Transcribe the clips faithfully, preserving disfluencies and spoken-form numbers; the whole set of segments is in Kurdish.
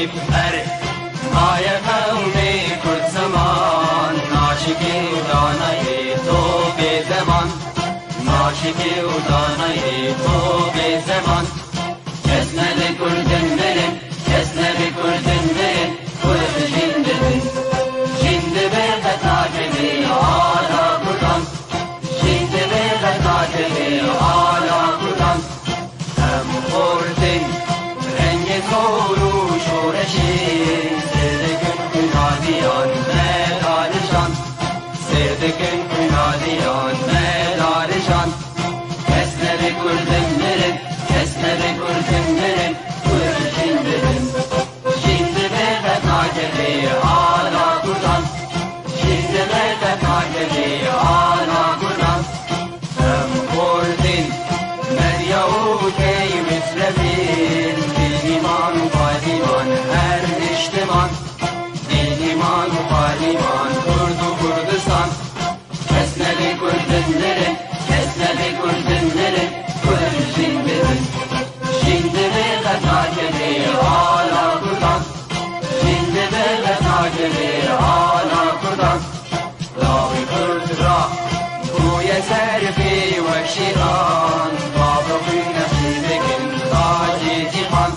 Her maye qewmê Kurd ziman, naşikî û danayê to bê zeman, naşikî û danayê to bê zeman. Kes nebe Kurdin mirin, kes nebe Kurdin mirin, Kurd jîn dibin. Jîn dibe qet nakeve ala Kurdan. Jîn dibe qet nakeve ala Kurdan. Em xortin rengê zor û şoreşê, sêr dikin xwîna diyan me darijan. Sêr dikin xwîna diyan me darijan. Kes nebe Kurdin mirin, kes nebe Kurdin mirin, Kurd jîn dibin. Jîn dibe qet nakeve ala Kurdan. Jîn dibe qet nakeve ala Kurdan. Em xortin medya û key mislevin, bî îman û payîman her niştiman. Bî îman û payîman Kurd û Kurdistan. Kes nebe Kurdin mirin, kes nebe Kurdin mirin, Kurd jîn dibin. Jîn dibe qet nakeve ala Kurdan. Jîn dibe qet nakeve ala Kurdan. Lawê Kurd ra bûye serfê wek şêran, bavê xwîn nexşîn dikin tacê cîhan.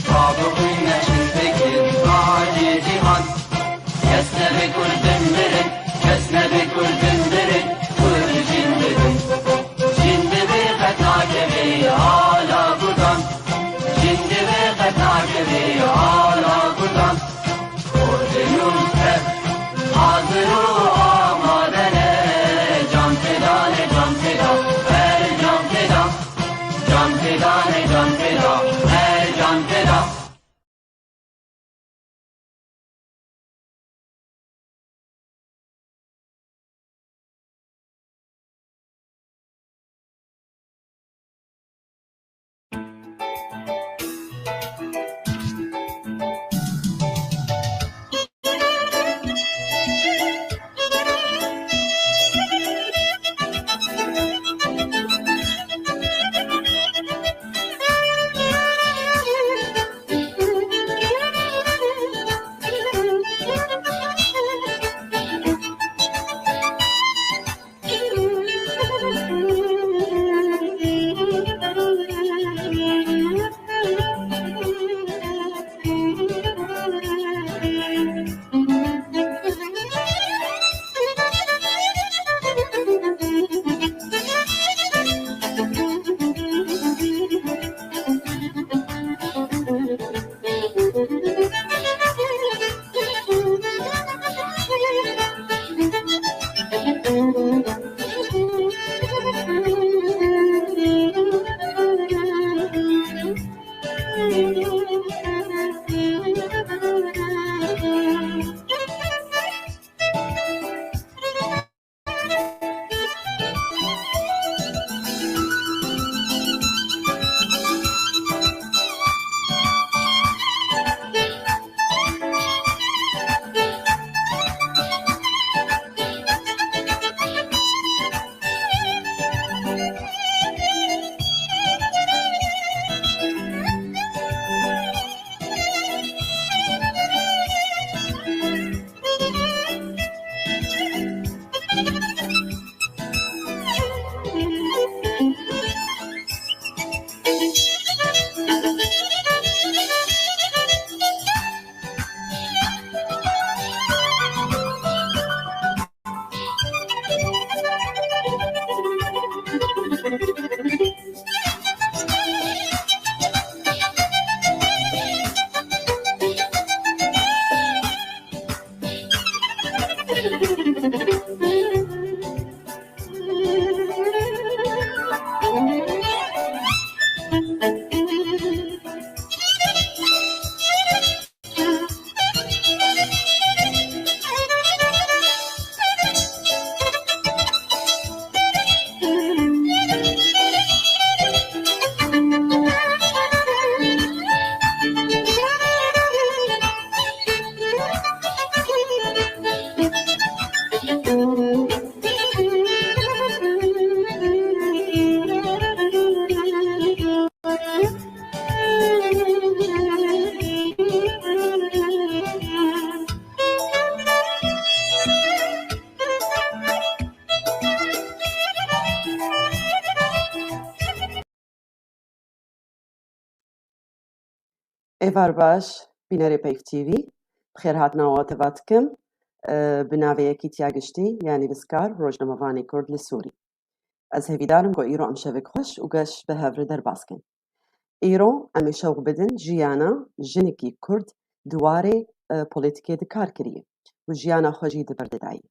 Bavê xwîn nexşîn dikin tacê cîhan. Kes nebe Kurdin mirin, kes nebe Kurdin mirin, Kurd jîn dibin. Jîn dibe qet nakeve ala Kurdan. Jîn dibe qet nakeve ala Kurdan. Kurdin û Kurd hazir û amade ne, can feda ne, can feda, her can feda. Can feda ne, can feda, her can feda. Êvar baş, bînerê Peyv T V. Bi xêr hatina we teva dikim, e, bi navê Yekîtiya Giştî ya Nivîskar Rojnamevanê Kurd li Sûrî. Ez hêvîdar im ku îro em şevek xweş û geş bi hev re derbas kin. Îro em ê şewq bidin jiyana jinekî Kurd di warê, e, polîtîkê de kar kiriye û jiyana xwe jî di vir de dayî.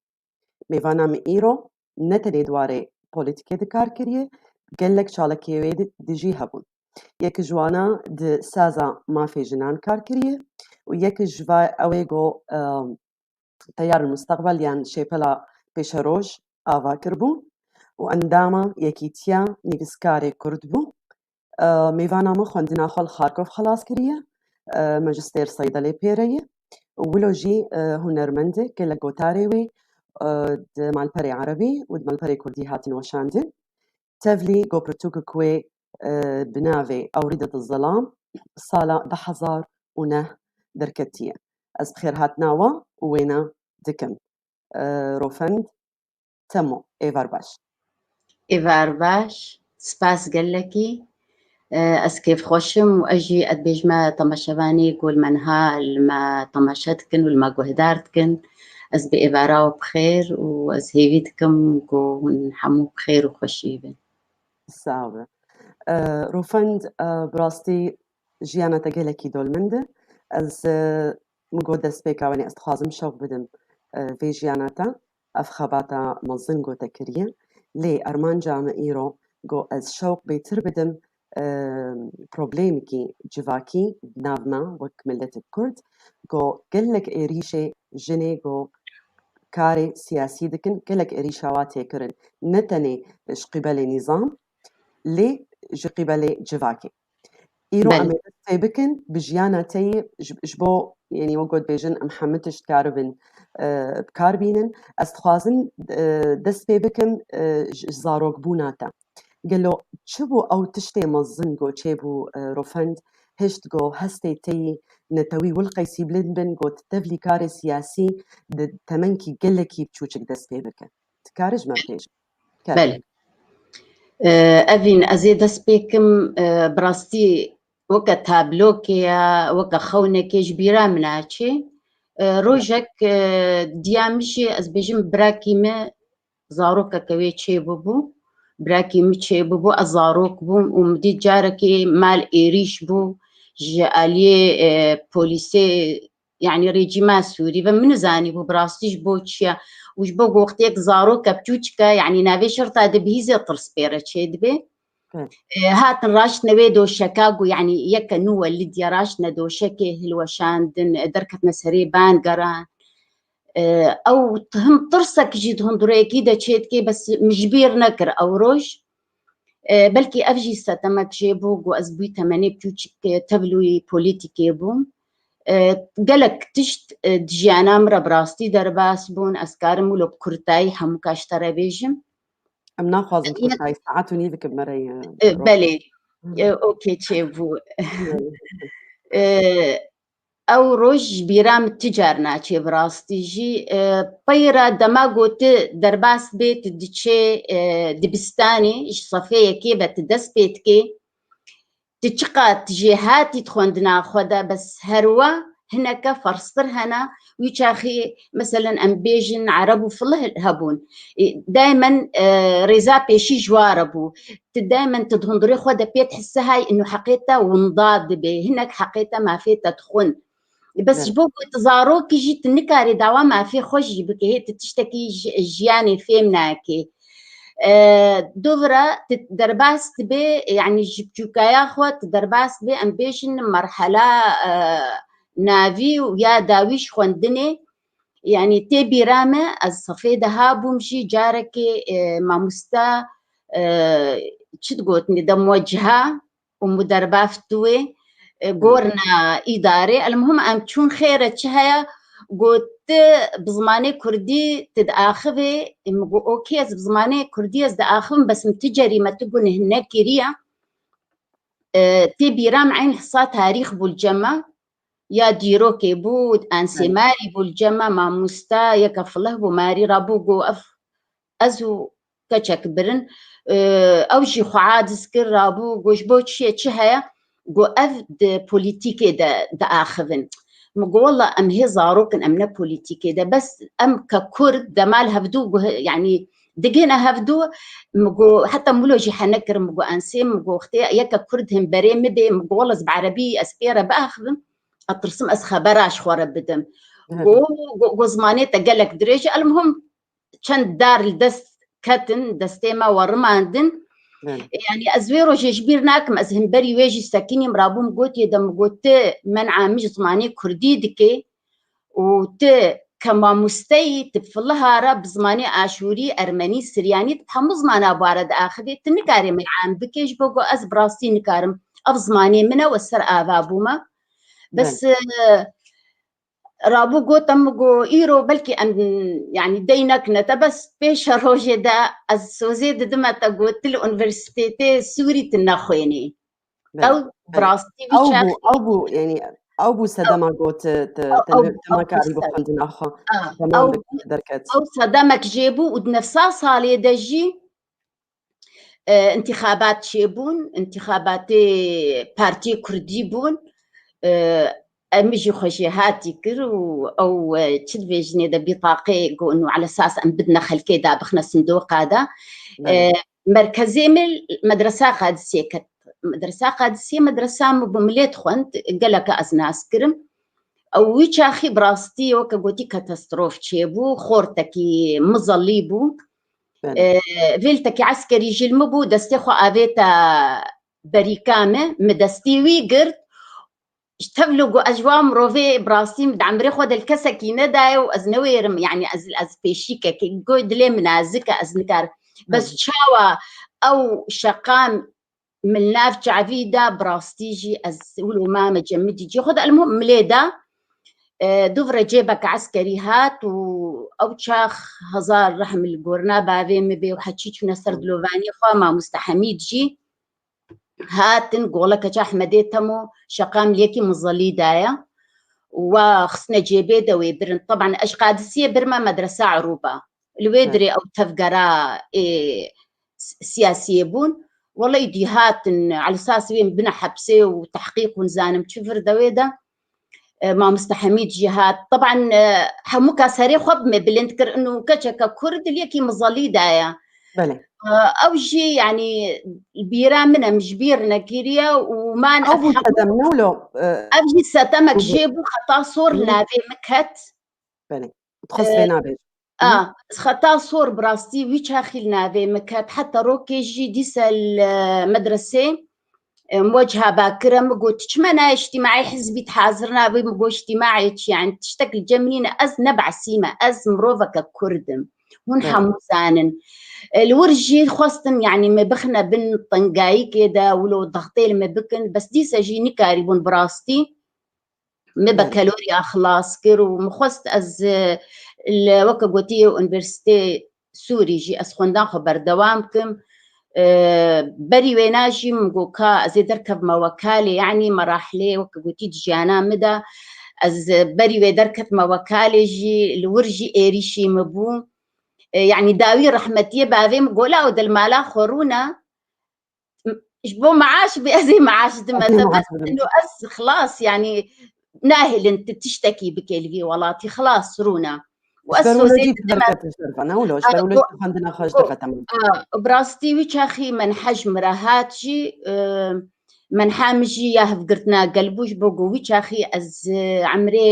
Mêvana min îro ne tenê di warê polîtîkê de kar kiriye, gelek çalakiyê wê di, di jî hebûn. Yek ji wana di saza mafê jinan kar kiriye û yek ji va ew ê ku, e, Teyar Mustaqbel yan Şêpela Pêşeroj ava kiribû û endama Yekîtiya Nivîskarê Kurd bû. E, mêvana min xwendina xwe li Xarkov xelas kiriye. E, majistêr seydelê pê re ye. Û wilo jî, e, hunermend e, gelek gotarê wê, e, di malperê erebî û di malperê kurdî hatin weşandin. Tevlî go pirtûkek wê, e, bi navê Ewrîdetê Zelam sala du hezar û neh derketiye. Ez bi xêrhatina we û wêna dikim. E, Rofend Temo, êvar baş. Êvar baş, spas gelekî. E, ez kêfxweş im û ez jî ez dibêjime temaşevanê ku li me niha li me temaşe dikin û li me guhdar dikin. Ez bi êvara we bi xêr û ez hêvî dikim ku hûn hemû bi xêr û xweşî bin. Sağ ol. E, Rofend, e, bi rastî jiyana te gelekî dolmend e. Ez, e, min got destpêka wenê ez dixwazim şewq bidim, e, vê jiyana te. Ev xebata mezin ku te kiriye. Lê armanca min îro ku ez şewq bêtir bidim, e, problemekî civakî di nav me wek miletek Kurd, ku gelek êrîşê jinê ku karê siyasî dikin, gelek êrîşa wa tê kirin. Ne tenê ji qîbelê nîzam, lê ji qîbelê civakê. Îro Belê. em ê dest pê bikin bi jiyana te yî ji, ji bo, yanî wek got bêjin, em hemû tişt karibin, e, bi kar bînin. Ez dixwazim, e, dest pê bikim, e, ji, ji zarokbûna te. Gelo çi bû ew tiştê mezin ku çêbû, e, Rofend, hişt ku hestê te yî netewî wil qeysî bilind bin, ku tu tevlî karê siyasî di temenkî gelekî biçûçik dest pê bike? Dikare ji me bêje. Kerem. Belê. E, Evîn, ez ê dest pê kim, e, bi rastî weke tablokê ya, weke xewnekê ji bîra min naçê. E, rojek, e, diya min jî, ez bêjim, birakî me zarokeke wê çêbûbû. Birakî min çêbûbû, ez zarok bûm û min dît carekê mal êrîş bû ji aliyê, e, polîsê, yanî rejîma Sûrî ve min nizanîbû bi rastî ji bo çi ye û ji bo ku wextê yek zaroke biçûçik e, yanî navê şerta de bihîzê tirs pê re çêdibe. Hı. E, hatin raştine wê doşeka ku, yanî yeke nû welidî ye, raştine doşekê hilweşandin, e, derketine serê ban geran. E, ew him tirsek jî di hundirêkî de çêdikê, bes min ji bîr nekir ew roj. E, belkî ev jî sedemek jê bû ku ez bûy temenê biçûçik, e, tevlûyî polîtîkê bûm. E, gelek tişt, e, di jiyana min re bi rastî derbas bûn. Ez karim wilo bi kurtayî hemûka ji te re bêjim. Em naxwazin E, kurtayî, saet û nîvik bi me re ye, E, Rofend. Belê. Hı hı. E, okey, çêbû. Belê. E, Ew roj ji bîra min ti car naçê bi rastî jî. E, peyra dema ku tu derbas bê, tu diçê, e, dibistanê, ji sefê yekê ve tu dest pê dikê. Tu çiqat jêhatî di xwendina xwe de, bes herwa hineke ferztir hene. Wî çaxî, meselen, em bêjin ereb û filih hebûn. E, daymen, e, rêza pêşî ji wa re bû. Tu daymen tu di hundirê xwe de pê dihisihay, inu heqê te winda dibe. Hinek heqê te, mafê te dixwin. Bes Evet. ji bo ku tu zarokî jî tu nikarî dawa mafê xwe jî bike, hê tu tiştekî ji, jiyanê fêm nake. E, dovra tu derbas dibe, yanî ji biçûkaya xwe tu derbas dibe, em bêjin merhela, e, navî û ya dawî ji xwendinê. Yanî tê bîra me, ez sefê deha bûm jî, carekê, e, mamoste, e, çi digotinê, de muweciha û muderbaft wê, e, Hı. gorna îdarê. Elmuhim em çûn xêre çi heye, got, "Tu bi zimanê kurdî tu diaxivê?" Min got, "Okê, ez bi zimanê kurdî ez diaxivim, bes min tu cerîme, tu guneh nekiriye." E, tê bîra min eyn hisa tarîx bû li cem me, ya dîrokê bû, Hı. ensêmarî bû li cem me, mamosta, yeke filih bû, marî rabû, got, "Ev ez û keçek birin." E, ew jî xwe aciz kir, rabû, got, "Ji bo çi ye, çi heye?" Got, ev di polîtîkê de diaxivin. Min got, wela em hê zarok in, em ne polîtîkê de. Bes em ke Kurd dema li hevdû guh-, yanî digihine hevdû, min got, heta min wilo jî hene kir, min got, ensê, min got, wextê yeke Kurd hemberê min bê, min got, wela ez bi erebî ez pê re biaxivim, ez tirsim ez xebera ji xwe re bidim. Got, got, got, zimanê te gelek dirêj e. Elmuhim çend dar li dest ketin, destê me werimandin. Belê. Yanî ez wê rojê ji bîr nakim, ez hemberî wê jî sekinîm, rabûm gotiye de, min got, tu men'a min ji zimanê kurdî dikê û tu ke mamosteyî, tu bi filiha re bi zimanê aşûrî, ermenî, siryanî, tu bi hemû zimana bare diaxivê, tu nikarê men'a min bikê, ji bo ku ez bi rastî nikarim. Ev zimanê min e, we ser ava bûme. Bes, Belê. e, Rabû gote, min got, îro belkî em, yanî dey nekine te, bes pêşe rojê de ez sozê didime te, got, tu li Unîversîtetê Sûrî tu nexwênî. Belê, Ew bi belê. rastî wî Ew çax bû, ew bû, yanî, ew bû sedema got, te, te, Ew, te ew, ne-, te ew nakarî bû bi ser. xwendina xwe. Ah, Temam ew, dik-, derket. ew sedemek jê bû û di nefsa salê de jî, e, întîxabat çêbûn, întîxabatê Partiyê Kurdî bûn. E, em jî xwe jêhatî kir û ew, e, çi dibêjinê de bîtaqê got, û ala esas em bidine xelkê de, bixine sindoqa de. Belê. E, merkezê min medresa Qadisiyê ket. Medresa Qadisiyê medresa min bû, milê dixwend, geleke ez nas kirim. Ew wî çaxî bi rastî weke gotî katastrof çêbû, xortekî mizelî bû. Belê. E, vêltekî eskerî jî li min bû, destê xwe avête berîka min, min destî wî girt. Ji tevlo got, ez ji wan mirovê bi rastî min di emrê xwe de li kesekî nedaye û ez newêrim, yanî ez, ez pêşîkekê, got, dilê min nazik e, ez nikarim. Bes Belê. çawa ew şeqam min nav çavî da, bi rastî jî ez wilo mame cemidî cî xwe de, elmuhim milê da, e, dûv re cêbek eskerî hat û ew çax hezar rehm li gorina bavê min bê û heçî çûne ser Hı. dilovanî xwe, mamoste Hemîd jî hatin, goleke çi Ehmedê Temo, şeqam li yekî mizelî daye û wa xistine cêbê de wê birin. Teban ez ji Qadisiyê birme medresa Erûba. Li wê Hı. dirê ew tevgera ê s-, siyasiyê bûn. Wele îdî hatin, ala esas wê bine hepsê û tehqîq û nizanim çi vir de wê de. E, mamoste Hemîd jî hat. Teban, e, hemû kes herê xwe bi me bilind kir, inu keçeke Kurd li yekî mizelî daye. Belê. E, ew jî, yanî, bîra min e, min ji bîr nekiriye û man Ew ev bû hemû sedem, ne wilo, e, ev jî setemek bû. jê bû, xeta sor li Hı. navê min ket. Belê. Dixwest E, vê nabêjim. A, xeta sor bi rastî wî çaxî li navê min ket. Heta rokê jî dîse li medresê, e, min we ciha bakire, min got, tu çima nayê îctîmaê hizbî, tu hazir nabî? Min got, îctîmaê çi? Yanî tiştek li cem nîne, ez ne behsî me, ez miroveke Kurd im. Hûn Hı. hemû zanin. E, li wir jî xwestin, yanî me bixine bin tengayîkê de, wilo dextê li me bikin, bes dîse jî nikarîbûn bi rastî. Me be Belê. keloriya xilas kir û min xwest ez, e, li, weke gotî, Unîversîtê Sûrî jî ez xwendan xwe berdewam kim. E, berî wêna jî min got, ka ez ê derkevime wekalê, yanî merahilê, weke gotî, di jiyana min de ez, e, berî wê derketime wekalê jî, li wir jî êrîşî min bû. E, yanî dawî rehmetiyê bavê min got, la û di li mala xwe rûne, ji bo meaş bê, ez ê meaş dime Ez ê te, meaş bes bidim. ino ez xilas, yanî nahêlin tu tiştekî bikê li vî welatî, xilas rûne. Û Ji ez ber wilo sozê jî didime. derketiş derve, ne wilo? Ji A, ber wilo go-, jî xwendina xwe ji go-, derve, temam. a, bi rastî wî çaxî menheş min re hat jî, e, menha min jî ya hevgirtina gel bû, ji bo ku wî çaxî ez, e, emrê,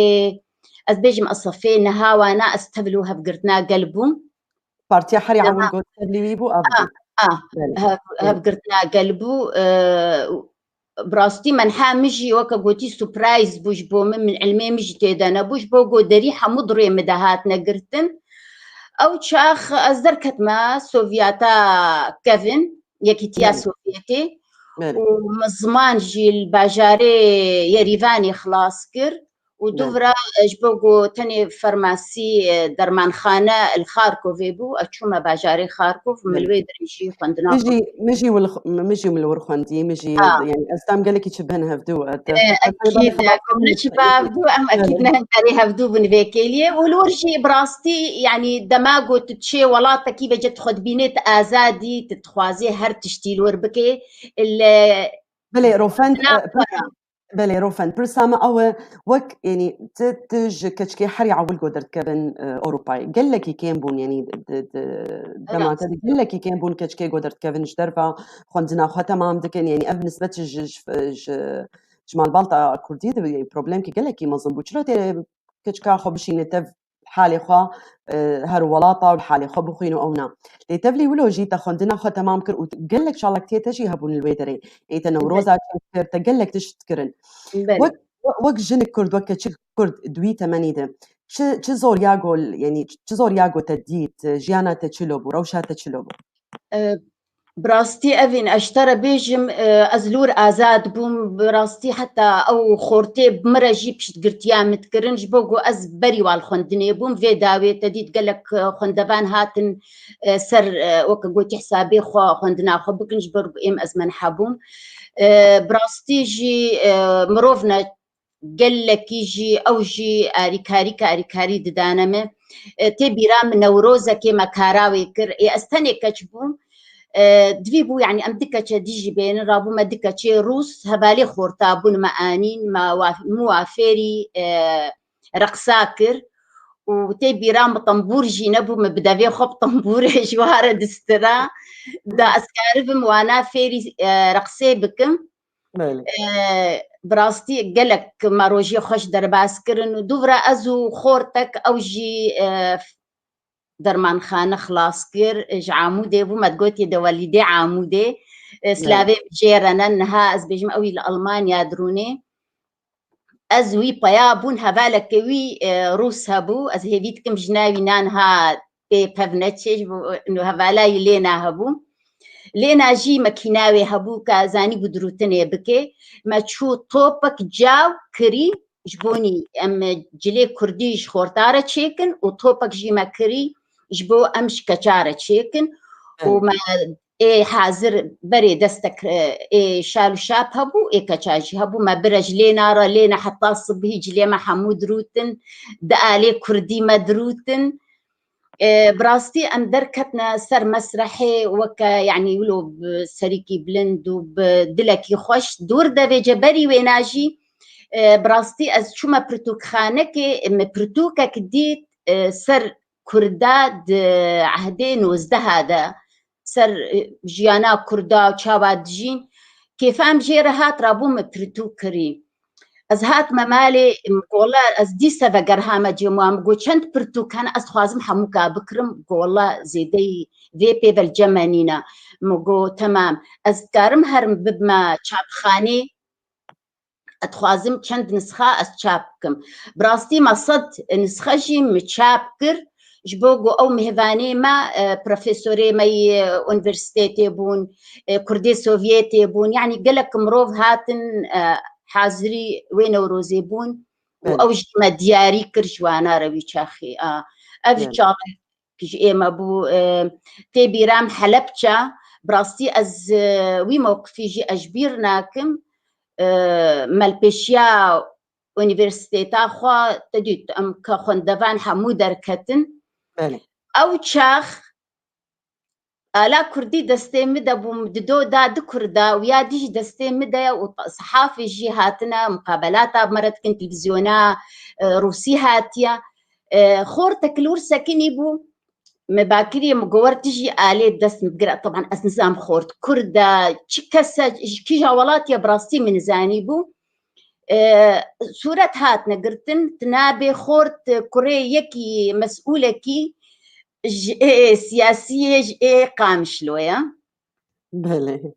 ez bêjim ez sefê nehawana, ez tevlû hevgirtina gel bûm. Partiya Herî Ewil Aha. got tevlî wî bû, ev A, bû. a, Belê. hev-, Belê. hevgirtina gel bû, e, bi rastî menha min jî weke gotî surprise bû ji bo min, min ilmê min jî tê de nebû, ji bo ku derî hemû durê min de hatine girtin. Ew çax ez derketime Sovyeta kevin, Yekîtiya Belê. Sovyetê Belê. û min ziman jî li bajarê Yerîvanê xilas kir. Û Belê. dûvra, e, ji bo ku tenê farmasî, e, dermanxane li Xarkovê bû, ez çûme bajarê Xarkov, min Belê. li wê derê jî xwendina Min jî, xwe. min jî wil-, min jî min li wir xwendî, min jî, Ha. yanî ez tam gelekî çi bin hevdû, e, te-, E, te-, ekîd, te-, e, ku min çi bi hevdû, em ekîd Belê. ne hemberî hevdû bin vê kêliyê. Û li wir jî bi rastî, yanî dema ku tu çê welatekî vece tu xwe dibînê, tu azadî, tu dixwazê her tiştî li wir bikê. Li Belê, Rofend, e, pir-, belê, Rofend, pirsa me ew e, wek, yanî, ti, ti ji keçikê herî ewil ku derdikevin, e, Ewropayê. Gelekî kêm bûn, yanî, di, di, dema te de gelekî kêm bûn keçikê ku derdikevin ji derva xwendina xwe temam dikin, yanî, ev nisbet ji, ji, ji, ji malbalta kurdî de, yanî, problemkî gelekî mezin bû. Çilo tê keçika xwe bişîne tev halê xwe, e, her welata û li halê xwe bixwîn û ew na. Lê tevlî wilo jî te xwendina xwe temam kir û gelek çalakiyê te jî hebûn li wê derê. Ê te newroza çêkir, te gelek tişt kirin. Belê. Wek, wek jinik kurd, wek keçik kurd di wî temenî de çi, çi zor ya gol, yanî çi zor ya go te dît, jiyana te çilo bû, rewşa te çilo bû? E, bi rastî evîn ez ji te re bêjim, e, ez li wir azad bûm. Bi rastî heta ew xortê bi min re jî piştgirtiya min dikirin, ji bo ku ez berî wa li xwendinê bûm. Vê dawê te dît gelek, e, xwendevan hatin, e, ser, e, weke gotî hesabê xwe xwendina xwe bikin, ji ber ku êm ez menha bûm. E, bi rastî jî, e, mirov ne gelekî jî, ew jî arîkarî, arîkarî didane me. E, tê bîra min Newrozekê me kara wê kir. Ê, ez tenê keç bûm. E, divî bû, yanî em du keçe dî jî bênin, rabû me du keçê rûs, hevalê xorta bûn me anîn, me wa-, min wa fêrî, e, reqsa kir. Û tê bîra min tembûr jî nebû, min bi devê xwe bi tembûrê ji wa re distira. Da ez karibim wana fêrî, e, reqsê bikim. Belê. E, bi rastî gelek me rojê xweş derbas kirin û dûvra ez û xortek ew jî, e, dermanxane xilas kir. Ji Amûdê bû, me digotiye de welîdê Amûdê. E, Belê. Slavê min jê re ne, niha ez bêjim ew ê li Almanya dirûnê. Ez wî peya bûn, hevaleke wî, e, rûs hebû. Ez hêvî dikim jina wî na niha pê pev neçê, ji bo, û hevala wî Lêna hebû. Lêna jî mekîna wê hebû, ka zanîbû dirûtinê bike. Me çû topek caw kirî, ji bo nî em cilê kurdî ji xorta re çêkin û topek jî me kirî ji bo em ji keça re çêkin. Û Evet. me ê hazir berê destek, e, ê şal û şap hebû, ê keça jî hebû. Me bire ji Lêna re, Lêna heta sibhî cilê me hemû dirûtin, di alê kurdî me dirûtin. E, bi rastî em derketine ser mesrehê weke, yanî wilo bi serîkî bilind û bi dilekî xweş. Dûr devê ceberî wêna jî, e, bi rastî ez çûme pirtûkxanekê, min pirtûkek dît, e, ser Kurda di ehdê nozdeha de, ser, e, jiyana Kurda û çawa dijîn. Kêfa min jê re hat, rabû min pirtûk kirî. Ez hatime malê, em, gola ez dîse vegerhame cem wan, min got, "Çend pirtûk hene, ez dixwazim hemûka bikirim." Gola zêdeyî vê pê ve li cem me nîne. Min got, "Temam, ez dikarim herim bibime çapxanê, ez dixwazim çend nisxa ez çap bikim." Bi rastî me sed nisxe jî min çap kir, ji bo ku ew mêvanê me, e, profesorê me yê, e, unîversîtetê bûn, e, Kurdê Sovyetê bûn, yanî gelek mirov hatin, e, hazirî wê Newrozê bûn û Evet. ew jî me diyarî kir ji wana re wî çaxê. A, ev Evet. çax ji ême bû, e, tê bîra min Helepçe. Bi rastî ez, e, wî mewqifî jî ez ji bîr nakim. E, me li pêşiya unîversîteta xwe, te dît, em ke xwendevan hemû derketin. Belê. Ew çax ala kurdî destê min de bû, min dido da du kurda û ya dî jî destê min de ye û sehafê jî hatine muqabelata bi me re dikin, televîzyona, e, rûsî hatiye. E, xortek li wir sekinî bû. Me bakirî, min got, "Wer tu jî alê dest min bigire." Teban ez nizam xort kurd e, çi kes e, ji kîja welatî ye, bi rastî min nizanî bû. E, sûret hatine girtin, tu nabê xort kurê yekî mesûlekî ji ê siyasiyê, ji ê Qamişlo ye. Belê.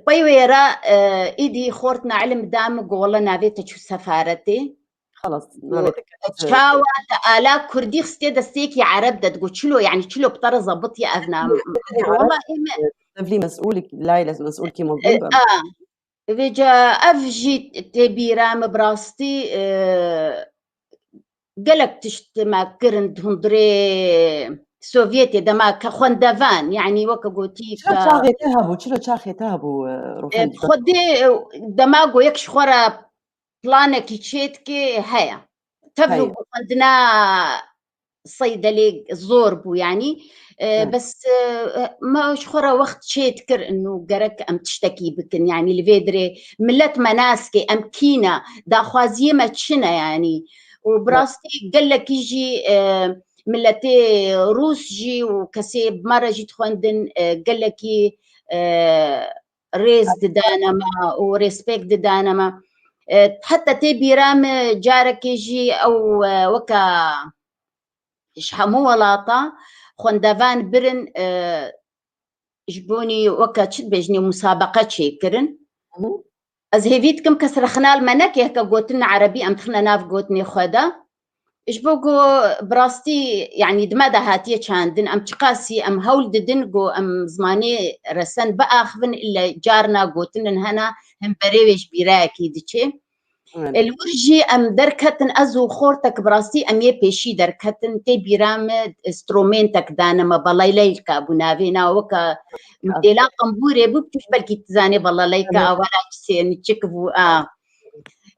Pey wê re, e, îdî xortina ilim da min, got, "Wele navê te çû sefaretê." Xelas, navê te ket, e, çawa te ala kurdî xistê destêkî ereb de, digot, "Çilo, yanî çilo bi te re zebitiye ev name?" Wele ê me, e, tevlî mesûlek, layê mesûlekî mezin e, be. A, vêca ev jî tê bîra min bi rastî, e, gelek tişt me kirin di hundirê Sovyetê dema ke xwendevan, yanî weke gotî Çira ke çaxê te hebû, çira çaxê te hebû, e, E, Rofend? Xwedê, e, dema ku yek ji xwe re planekî çêdike heye. Tevlû Heye. Bi xwendina seydelê zor bû, yanî, e, Evet. bes, e, me ji xwe re wext çê dikir, inu gerek em tiştekî bikin, yanî li vê dirê millet me naskê, em kî ne, daxwaziyê me çi ne, yanî. Û bi Evet. rastî gelekî jî, e, milletê Rûs jî û kesê bi me re jî dixwendin, e, gelekî, e, rêz didane me û respekt didane me. E, heta tê bîra me carekê jî ew, e, weke ji hemû welata xwendevan birin, e, ji bonî weke çi dibêjinê musabeqe çêkirin. Hı hı. Ez hêvî dikim kes rexna li me neke, heke gotin erebî em dixine nav gotinê xwe de. Ji bo ku bi rastî, yanî di me de hatiye çandin, em çiqasî em hewl didin ku em zimanê resen biaxivin, îlle carna gotinin hene, hemberê wê ji bîrayekî diçe. Evet. Li wir jî em derketin, ez û xortek bi rastî em yê pêşî derketin, tê bîra me stromêntek dane me, balayleyka bû navê na weke modêla qembûrê bû, tu belkî dizanê balayleyka Evet. a wela çi sêni çik bû a.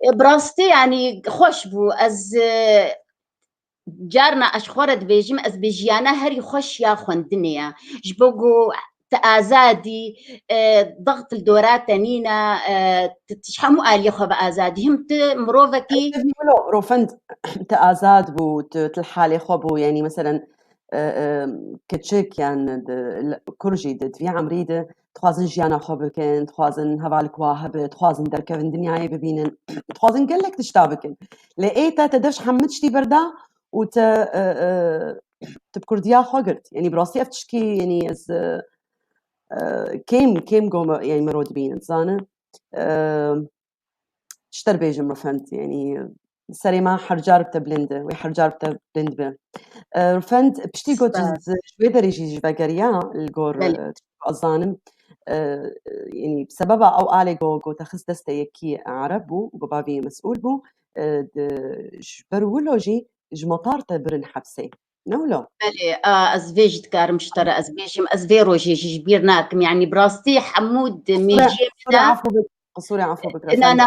E, bi rastî, yanî xweş bû. Ez, e, carna ez xwe re dibêjim, ez bi jiyana herî xweş ya xwendinê ya. Ji bo ku tu azadî, e, daxt li dora te nîne, e, tu, tu ji hemû aliyê xwe bi azadî. Him tu mirovekî Tevî wilo, Rofend, tu azad bû, tu, tu li halê xwe bû, yanî meselen, e, e, kiçik yan di, li, kur jî di, di vî emrî de dixwazin jiyana xwe bikin, dixwazin hevalek wa hebe, dixwazin derkevin dinyayê bibînin, dixwazin gelek tişta bikin. Lê ê te, te dev ji hemû tiştî berda û te, e, e, tu bi kurdiya xwe girt. Yanî bi rastî ev tişkî, yanî ez, e, e, kêm, kêm go me, yanî mero dibînin, dizane. E, Ji te re bêjim Rofend, yanî serê me her car bi te bilind e, wê her car bi te bilind be. E, Rofend, piştî got ji, Spas. ji wê derê jî ji vegeriya li gor, Belê. e, ez zanim, e, yanî sebeba ew alê go, go te xist destê yekî ereb bû, go bavî mesûl bû, e, di, ji ber wilo jî ji matar te birin hepsê. Ne wilo? Belê, a, ez vê jî dikarim ji te re ez bêjim, ez vê rojê jî ji bîr nakim. Yanî bi rastî hemû di Qisûrê, mêjiyê min qisûrê de, afû bik, qisûrê afû bik, na, Rofend. na,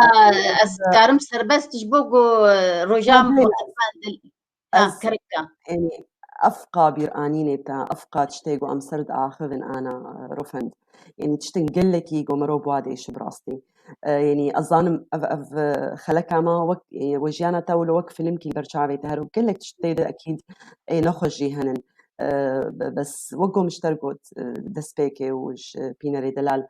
ez dikarim serbest ji bo ku, e, roja min xwe bixwendin. Ha, Ez, kereka. Yanî, efqa bîranînê te, efqa tiştê ku em ser diaxivin ana, e, Rofend. Yanî tiştin gelekî ku mero bi wa dêşi bi rastî. E, yanî ez zanim ev, ev, e, xeleka me wek, e, we jiyana te wilo wek filmkî li ber çavê te her û gelek tişt tê de ekîd ê nexweş jî henin. E, be-, bes wek ku min ji te re got, e, destpêkê û ji pînerê delal,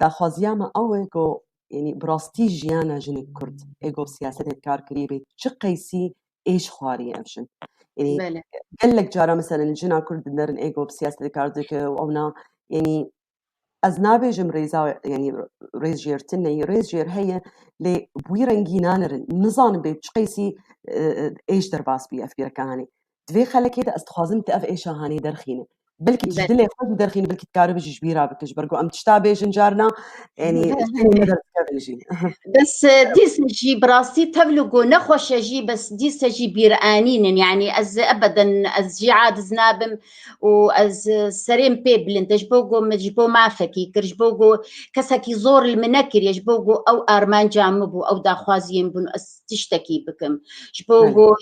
daxwaziya me ew e ku, yanî bi rastî jiyana jinik kurd ê ku bi siyasetê kar kirî bê çi qeysî êş xwarî ev jin. Yanî Belê. gelek cara meselen jina kurd dinerin ê ku bi siyasetê kar dike û ew na, yanî ez nabêjim rêza, yanî rêz jêr tune ye, rêz jêr heye, lê bi wî rengî nanerin. Nizanim bê çi qeysî, e, e, êş derbas bî ev pîreka hanê. Di vê xelekê de ez dixwazim tu ev êşa hanê derxîne. Belkî tu ji Belê. dilê xwe jî derxîne, belkî tu karibî jî ji bîra bike, ji ber ku em tişta bêjin carna, yanî ji tenê me derdikevin jî. Bes, e, dîsa jî bi rastî tevlû ku nexweş e jî, bes dîsa jî bîranîn in. Yanî ez ebeden, ez jî aciz nabim û ez, e, serê min pê bilind e. Ji bo ku min ji bo mafekî kir, ji bo ku kesekî zor li min nekiriye, ji bo ku ew armanca min bû, ew daxwaziyên bûn, ez tiştekî bikim. Ji bo Belê. ku,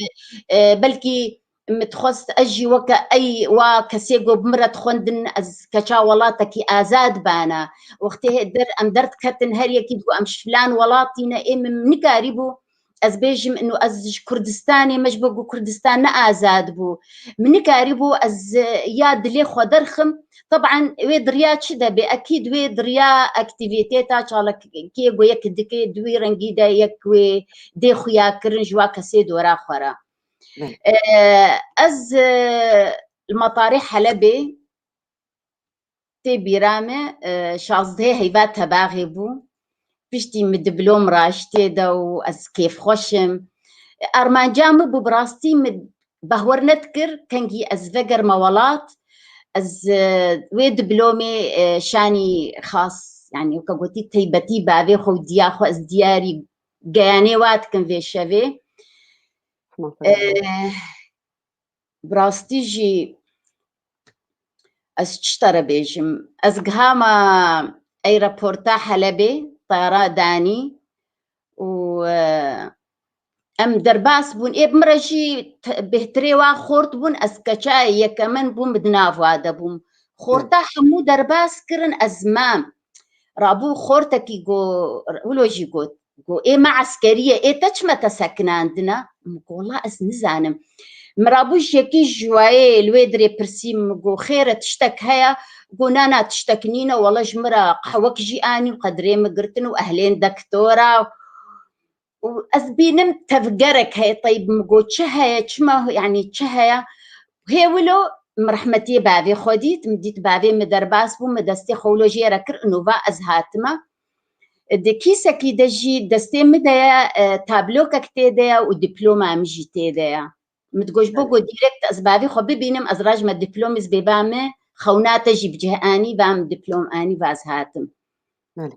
e, belkî min dixwest ez jî weke ey wa kesê ku bi min re dixwendin, ez keça welatekî azad bana. Wextê hê der, em derdiketin her yekî digo em ji filan welatî ne, ê min nikarîbû ez bêjim inu ez ji Kurdistanê me, ji bo ku Kurdistan ne azad bû. Min nikarîbû ez, e, ya dilê xwe derxim. Teban wê diriya çi de bê? Ekîd wê diriya aktîvîteta çalakiyê ku yek dike di wî rengî de yek wê dê xuya kirin ji wa kesê dora xwe re. Belê. E, ez, e, li metarê Helebê tê bîra me, e, şazdehê heyva tebaxê bû. Piştî min diplom raştê de û ez kêfxweş im. Armanca min bû, bi rastî min bahwer nedikir kengî ez vegerime welat. Ez, e, wê diplomê, e, şanî xas, yanî weke gotî teybetî bavê xwe û diya xwe ez diyarî geyanê wa dikim vê şevê. Rehma xwe E, bi rastî jî ez çi te re bêjim? Ez gihama aeroporta Helebê, tayara danî û, e, Em derbas bûn. Ê bi min re jî te-, bêhtirê wa xort bûn, ez keça yekemin bûm, bi di nav wa de bûm. Xorta hemû derbas kirin, ez mam. Rabû xortekî got, wilo jî got, got, "Ê me eskerî ye, ê te çima te sekinandine?" Min got, "Wela ez nizanim." Min rabû ji yekî ji wayê li wê dirê pirsî, min got, "Xêr e, tiştek heye?" Got, "Na, na, tiştek nîne, wela ji min re qehwek jî anî û qedrê min girtin û ehlên dektora." Û ez bînim tevgerek heye, teyb min got, "Çi heye, çima, yanî çi heye?" Hê wilo min rehmetiyê bavê xwe dît, min dît bavê min derbas bû, min destê xwe wilo jê re kir, û va ez hatime. Di kîsekî de jî destê min de ye, e, tablokek tê de ye û diploma min jî tê de ye. Min digot, "Ji bo ku direkt ez bavê xwe bibînim, ez rajme diplomê, ez bê ba min xewna te jî bi cih anî, va min diplom anî, va ez hatim." Belê.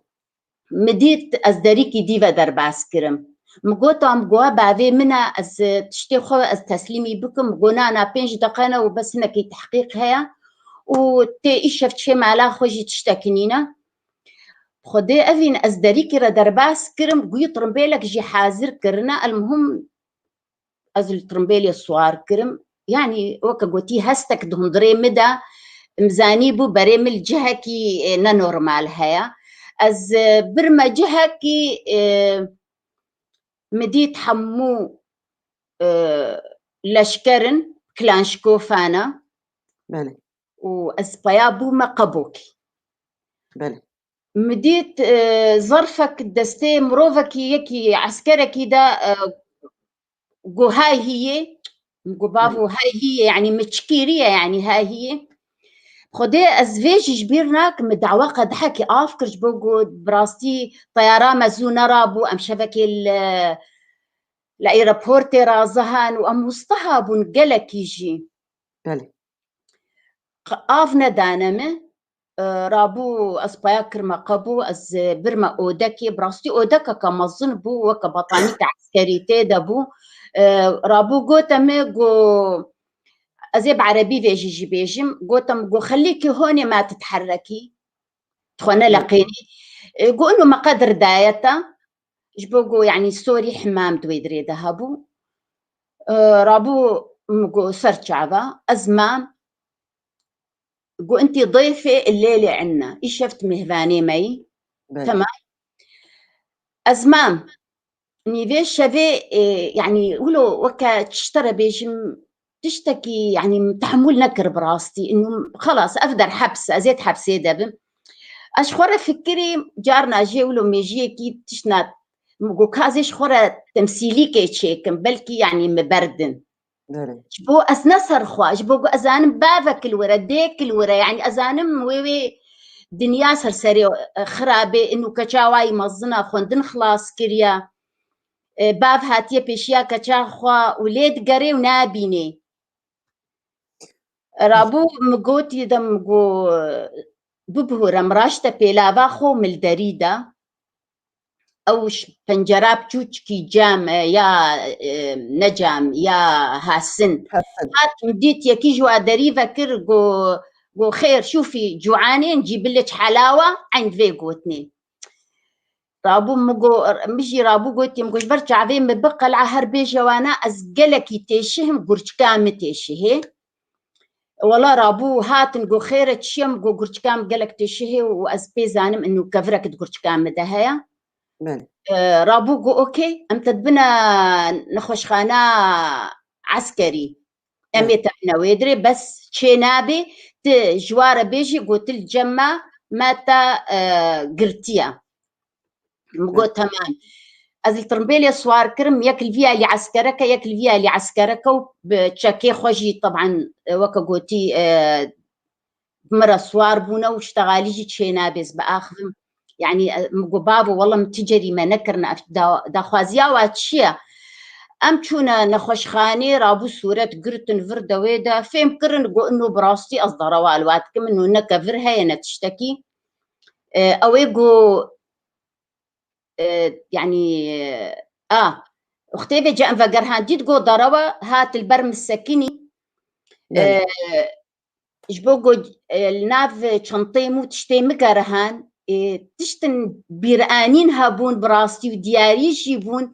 Min dît ez derîkî dî ve derbas kirim. Min got, "Em got bavê min e, ez tiştê xwe ez teslîmî bikim." Min got, "Na, na, pênc deqe ne û bes hinekî tehqîq heye û tê îşev çê mala xwe jî tiştekî nîne." Xwedê evîn ez derîkî re derbas kirim, guyî tirimbêlek jî hazir kirine. Elmuhim ez li tirimbêlê siwar kirim. Yanî weke gotî hestek di hundirê min de, min zanîbû berê min li cihekî, e, nenormal heye. Ez, e, birme cihekî, e, min dît hemû, e, leşker in, klanşkofana. Belê. Û ez peya bûme qebokî. Belê. Min dît, e, zerfek destê mirovekî yekî eskerekî de, e, got, "Hay hiyê." Min got, "Bavo, hay hiyê, yanî min çi kiriye, yanî hay hiyê." Xwedê ez vê jî ji bîr nakim, min dawa qedehekî av kir, ji bo got, "Bi rastî teyara me zû nerabû, em şevekê li, li aeroportê razihan û em wistiha bûn gelekî jî." Belê. Qe-, av nedane min. E, rabû ez peya kirme qebû, ez, e, birme odekê. Bi rastî odekeke mezin bû, weke betanîka eskerî tê de bû. E, rabû gote min, got, ez ê bi erebî vê jî jî bêjim. Gote min, got, "Xelîkî honê ma titherrekî, tu xwe neleqênî." E, got, "Ino me qedir daye te." Ji bo ku, yanî, sorî himam di wê dirê de hebû. E, rabû min got, "Ser çava." Ez mam. Got, "Intî dêfê illêlê inna. Îşev tu mêhvanê me yî." Belê. Temam. Ez mam. Nîvê şevê, e, yanî, wilo weke çi ji te re bêjim, tiştekî, yanî, min tehemûl nekir bi rastî. Inu, xelas, ev der heps e, ez ê di hepsê de bim. Ez ji xwe re fikirîm, carna jê wilo mêjiyekî tişt na, min got, "Ka ez ê ji xwe re temsîlîkê çêkim, belkî, yanî, min berdin." Belê. Ji bo ez ne ser xwe, ji bo ku ez zanim bavek li wir e, dêk li wir e, yanî ez zanim wê, wê dinya ser serê, e, xirabê, inu keça wayî mezin e, xwendin xilas kiriye. E, bav hatiye pêşiya keça xwe û lê digerê û nabînê. Rabû min gotî de, min got, "Bibihûre, min raşte pêlava xwe û min li derî de." Ew ş-, pencera biçûçikî cam, e, ya, e, ne cam, ya hasin. Hasin. Hat, min dît yekî ji wa derî vekir, got, got, "Xêr, şûfî cuanên cî biliç helawa", eyn vê gotinê. Rabû min got, min jî rabû gotî, min got, "Ji ber çavê min biqela, her bêje wana, ez gelekî têşihim, gurçika min têşihê." Wela rabû hatin, got, "Xêr e, çi ye?" Min got, "Gurçika min gelek têşihê û ez pê zanim inu kevirek di gurçika min de heye." Belê. E, rabû got, "Okey, em te dibine nexweşxana eskerî. Em ê te bine wê dirê, bes çê nabê, tu ji wa re bêjî, got, tu li cem me, me te, e, girtiye." Min got, "Temam." Ez li tirimbêlê siwar kirim, yek li vî alî eskereke, yek li vî alî eskereke û bi çekê xwe jî, teban, e, weke gotî, e, bi min re siwar bûne û ştegalî jî çê nabê, ez biaxivim. Yanî, e, min got, "Bavo, wela min ti cerîme nekirine, ev da-, daxwaziya wa çi ye?" Em çûne nexweşxanê, rabû sûret girtin vir de wê de, fêm kirin, got, "Ino bi rastî ez derewa li wa dikim, ino ne kevir heye, ne tiştekî." E, ew ê got, e, yanî, e, a, wextê vê cem vegerhandî digot, derewa hat li ber min sekinî. Belê. E, ji bo ku, e, li nav çenteyê min û tiştê min gerihan, e, tiştin bîranîn hebûn bi rastî û diyarî jî bûn.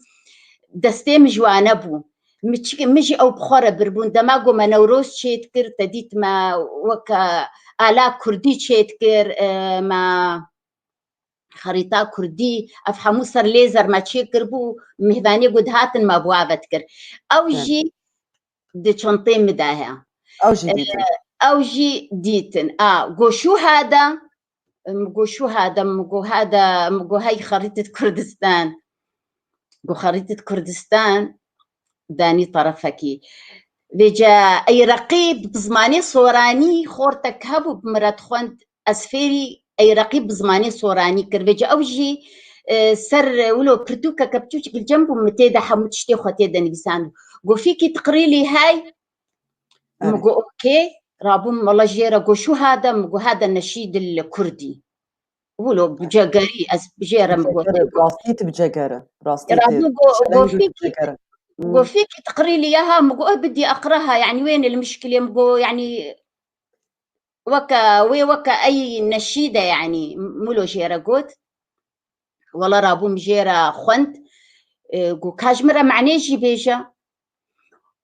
destê min ji wane bû. Min çi, min jî ew bi xwe re biribûn. Dema ku me Newroz çêdikir, te dît me weke ala kurdî çêdikir, e, me xerîta kurdî, ev hemû ser lêzer me çêkiribû, mêvanê ku dihatin me bi wan ve dikir. Ew Evet. jî di çantê min de heye. Ew jî dîtin. Ew jî dîtin. A, go şu hada, min go şu hada, min go hada, min go hey xerîtê Kurdistan. Go xerîtê Kurdistan danî terefekî. Vêce ey reqîb bi zimanê soranî xortek hebû bi min re dixwend, ez fêrî ey reqîb bi zimanê soranî kir. Vêce ew jî, e, ser wilo pirtûkeke piçûçik li cem bû, min tê de hemû tiştê xwe tê de nivîsand. Go fîkî tiqrîlî hey? Min Erê. go okê. Rabûm mala jê re go şu hade, min go hade neşîd li kurdî. Wilo bi cegerî ez jê re min go Bi cegerî, rastî tu bi cegerî. Rastî tu Rabûm go, şereng go bi fîkî, cegerî. Hmm. go fîkî tiqrîlî ya ha, min go e bidî eqra ha, yani wêne li mişkilê, min go yani weke, wê weke ey neşîde yani, milo jê re got. Wela rabûm jê re xwend, e, got, ka ji min re manê jî bêje.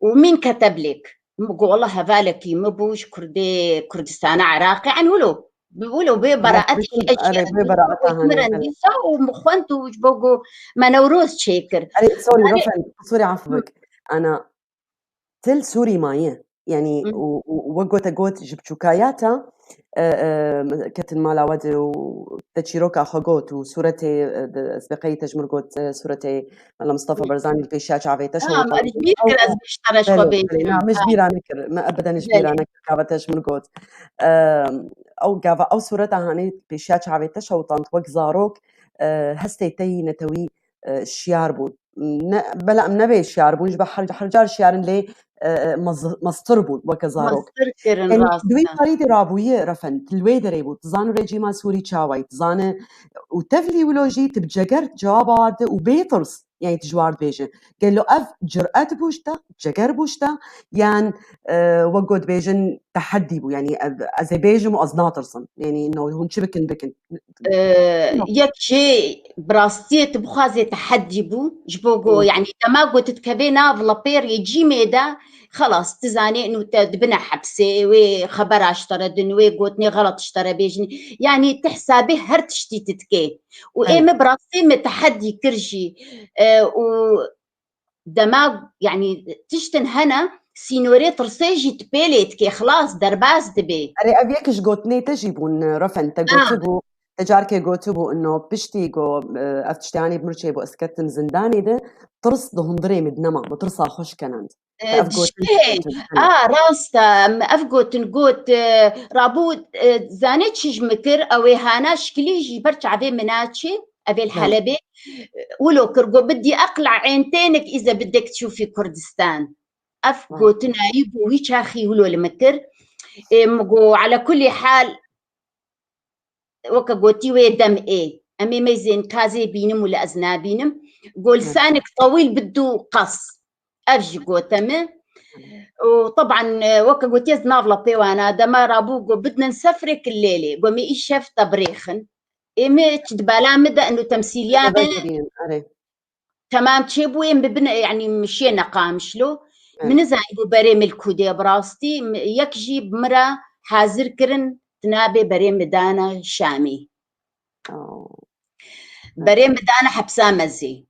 Û min kete bilêk. Min got, wela hevalekî min bû ji Kurdê, Kurdistana Iraqê. An wilo, wilo bê beraet Beraet, erê, bê beraeta min re hanê, nivîsa û min xwend û ji bo got, me Newroz çêkir. Erê, sorry, Erê, Rofen, sorry, af Hı. bik. Ana, Til Sûrî maye. Yanî, Hı. û, û, û wek gote got, ji biçûkaya te, e, e, ketin mala we de û te çîroka xwe got û sûretê, e, de, ez beqeyî te ji min got, e, sûretê Mela Mustafa Hı. Barzanî li pêşiya çavê te Ha, şewitand. me ji bîr kir ez bêjtara ji xwe Belê, belê, bêjim. na, min ji Ha. bîra nekir, me ebeden ji bîra Belê. nekir, gava te ji min got. E, ew gava, ew sûreta hanê pêşiya çavê te şewitand, wek zarok, e, hestê te yî netewî, e, şiyar bûn. Ne, bela em nebê şiyar bûn, ji ber her, her car şiyar in lê, e, e, mez-, mestir bûn weke zarok. Mestir kirin, Yanî, rast di wê e. parî de rabûye, Refen, tu li wê derê bû, tu zan rejîma Sûrî çawayî, tu zane, û tevlî wilo jî tu bi ceger cewaba de û bê tirs, yanî tu ji war dibêje. Gelo ev curet bû ji te, ceger bû ji te, yan, e, wek got dibêjin, teheddî bû, yanî ev, ez ê bêjim û ez natirsim. Yanî, no, hûn çi bikin, bikin. Ee, Yok. yek jê bi rastiyê tu bixwazê teheddî bû, ji bo ku, Hı. yanî dema ku tu dikevê nav lepê rejîmê de, xelas, tu zanê û te dibine hepsê, wê xebera ji te re din, wê gotinê xelat ji te re bêjin. Yanî tu hesabê her tiştî tu dikê. Û ê Evet. me bi rastî me teheddî kir jî. Ee, û dema, yanî tiştin hene, sînorê tirsê jî tu pê lê dikê, xilas, derbas dibê. Erê, ev yek ji gotinê te jî bûn, Refen, te Ha. gotibû, te carkê gotibû, ino piştî go, e, ev tiştê anî bi mir çêbû, ez ketim zindanê de, tirs di hundirê min de nema, min tirsa xwe şikenand. E, Ev gotin diştê, tişt e. a, rast e, em, ev gotin got, e, rabû, e, zanê çi ji min kir, ew ê hana şikilî jî ber çavê min naçê, ev ê li Ha. Helebê, e, wilo kir, got, bidî eqla ên tênik îze bidek çûfî Kurdistan. Ev Vay. gotina yî bû, wî çaxî wilo li min kir. Ê, min got, ala kulî hal, weke gotî wê dem ê. Em ê meyzên kazê bînim û li ez nabînim. Go Hı. lisanek tewîl bidû qas. Ev jî gote min. Û teban, e, weke gotî ez nav lepê wana dema rabû go bidinin sefrê kilêlê. Go me îşev te birêxin. Ê me çi di bala min de ino temsîliya Erê, me vegirînin, erê. temam çêbû, ê min bibine, yanî min şiyê Neqamişlo. Min Evet. nizanîbû berê min li ku dê bi rastî. Min, yek jî bi min re hazir kirin, tu nabê berê min dane Şamê. Oh. Berê min dane hepsa Mezê.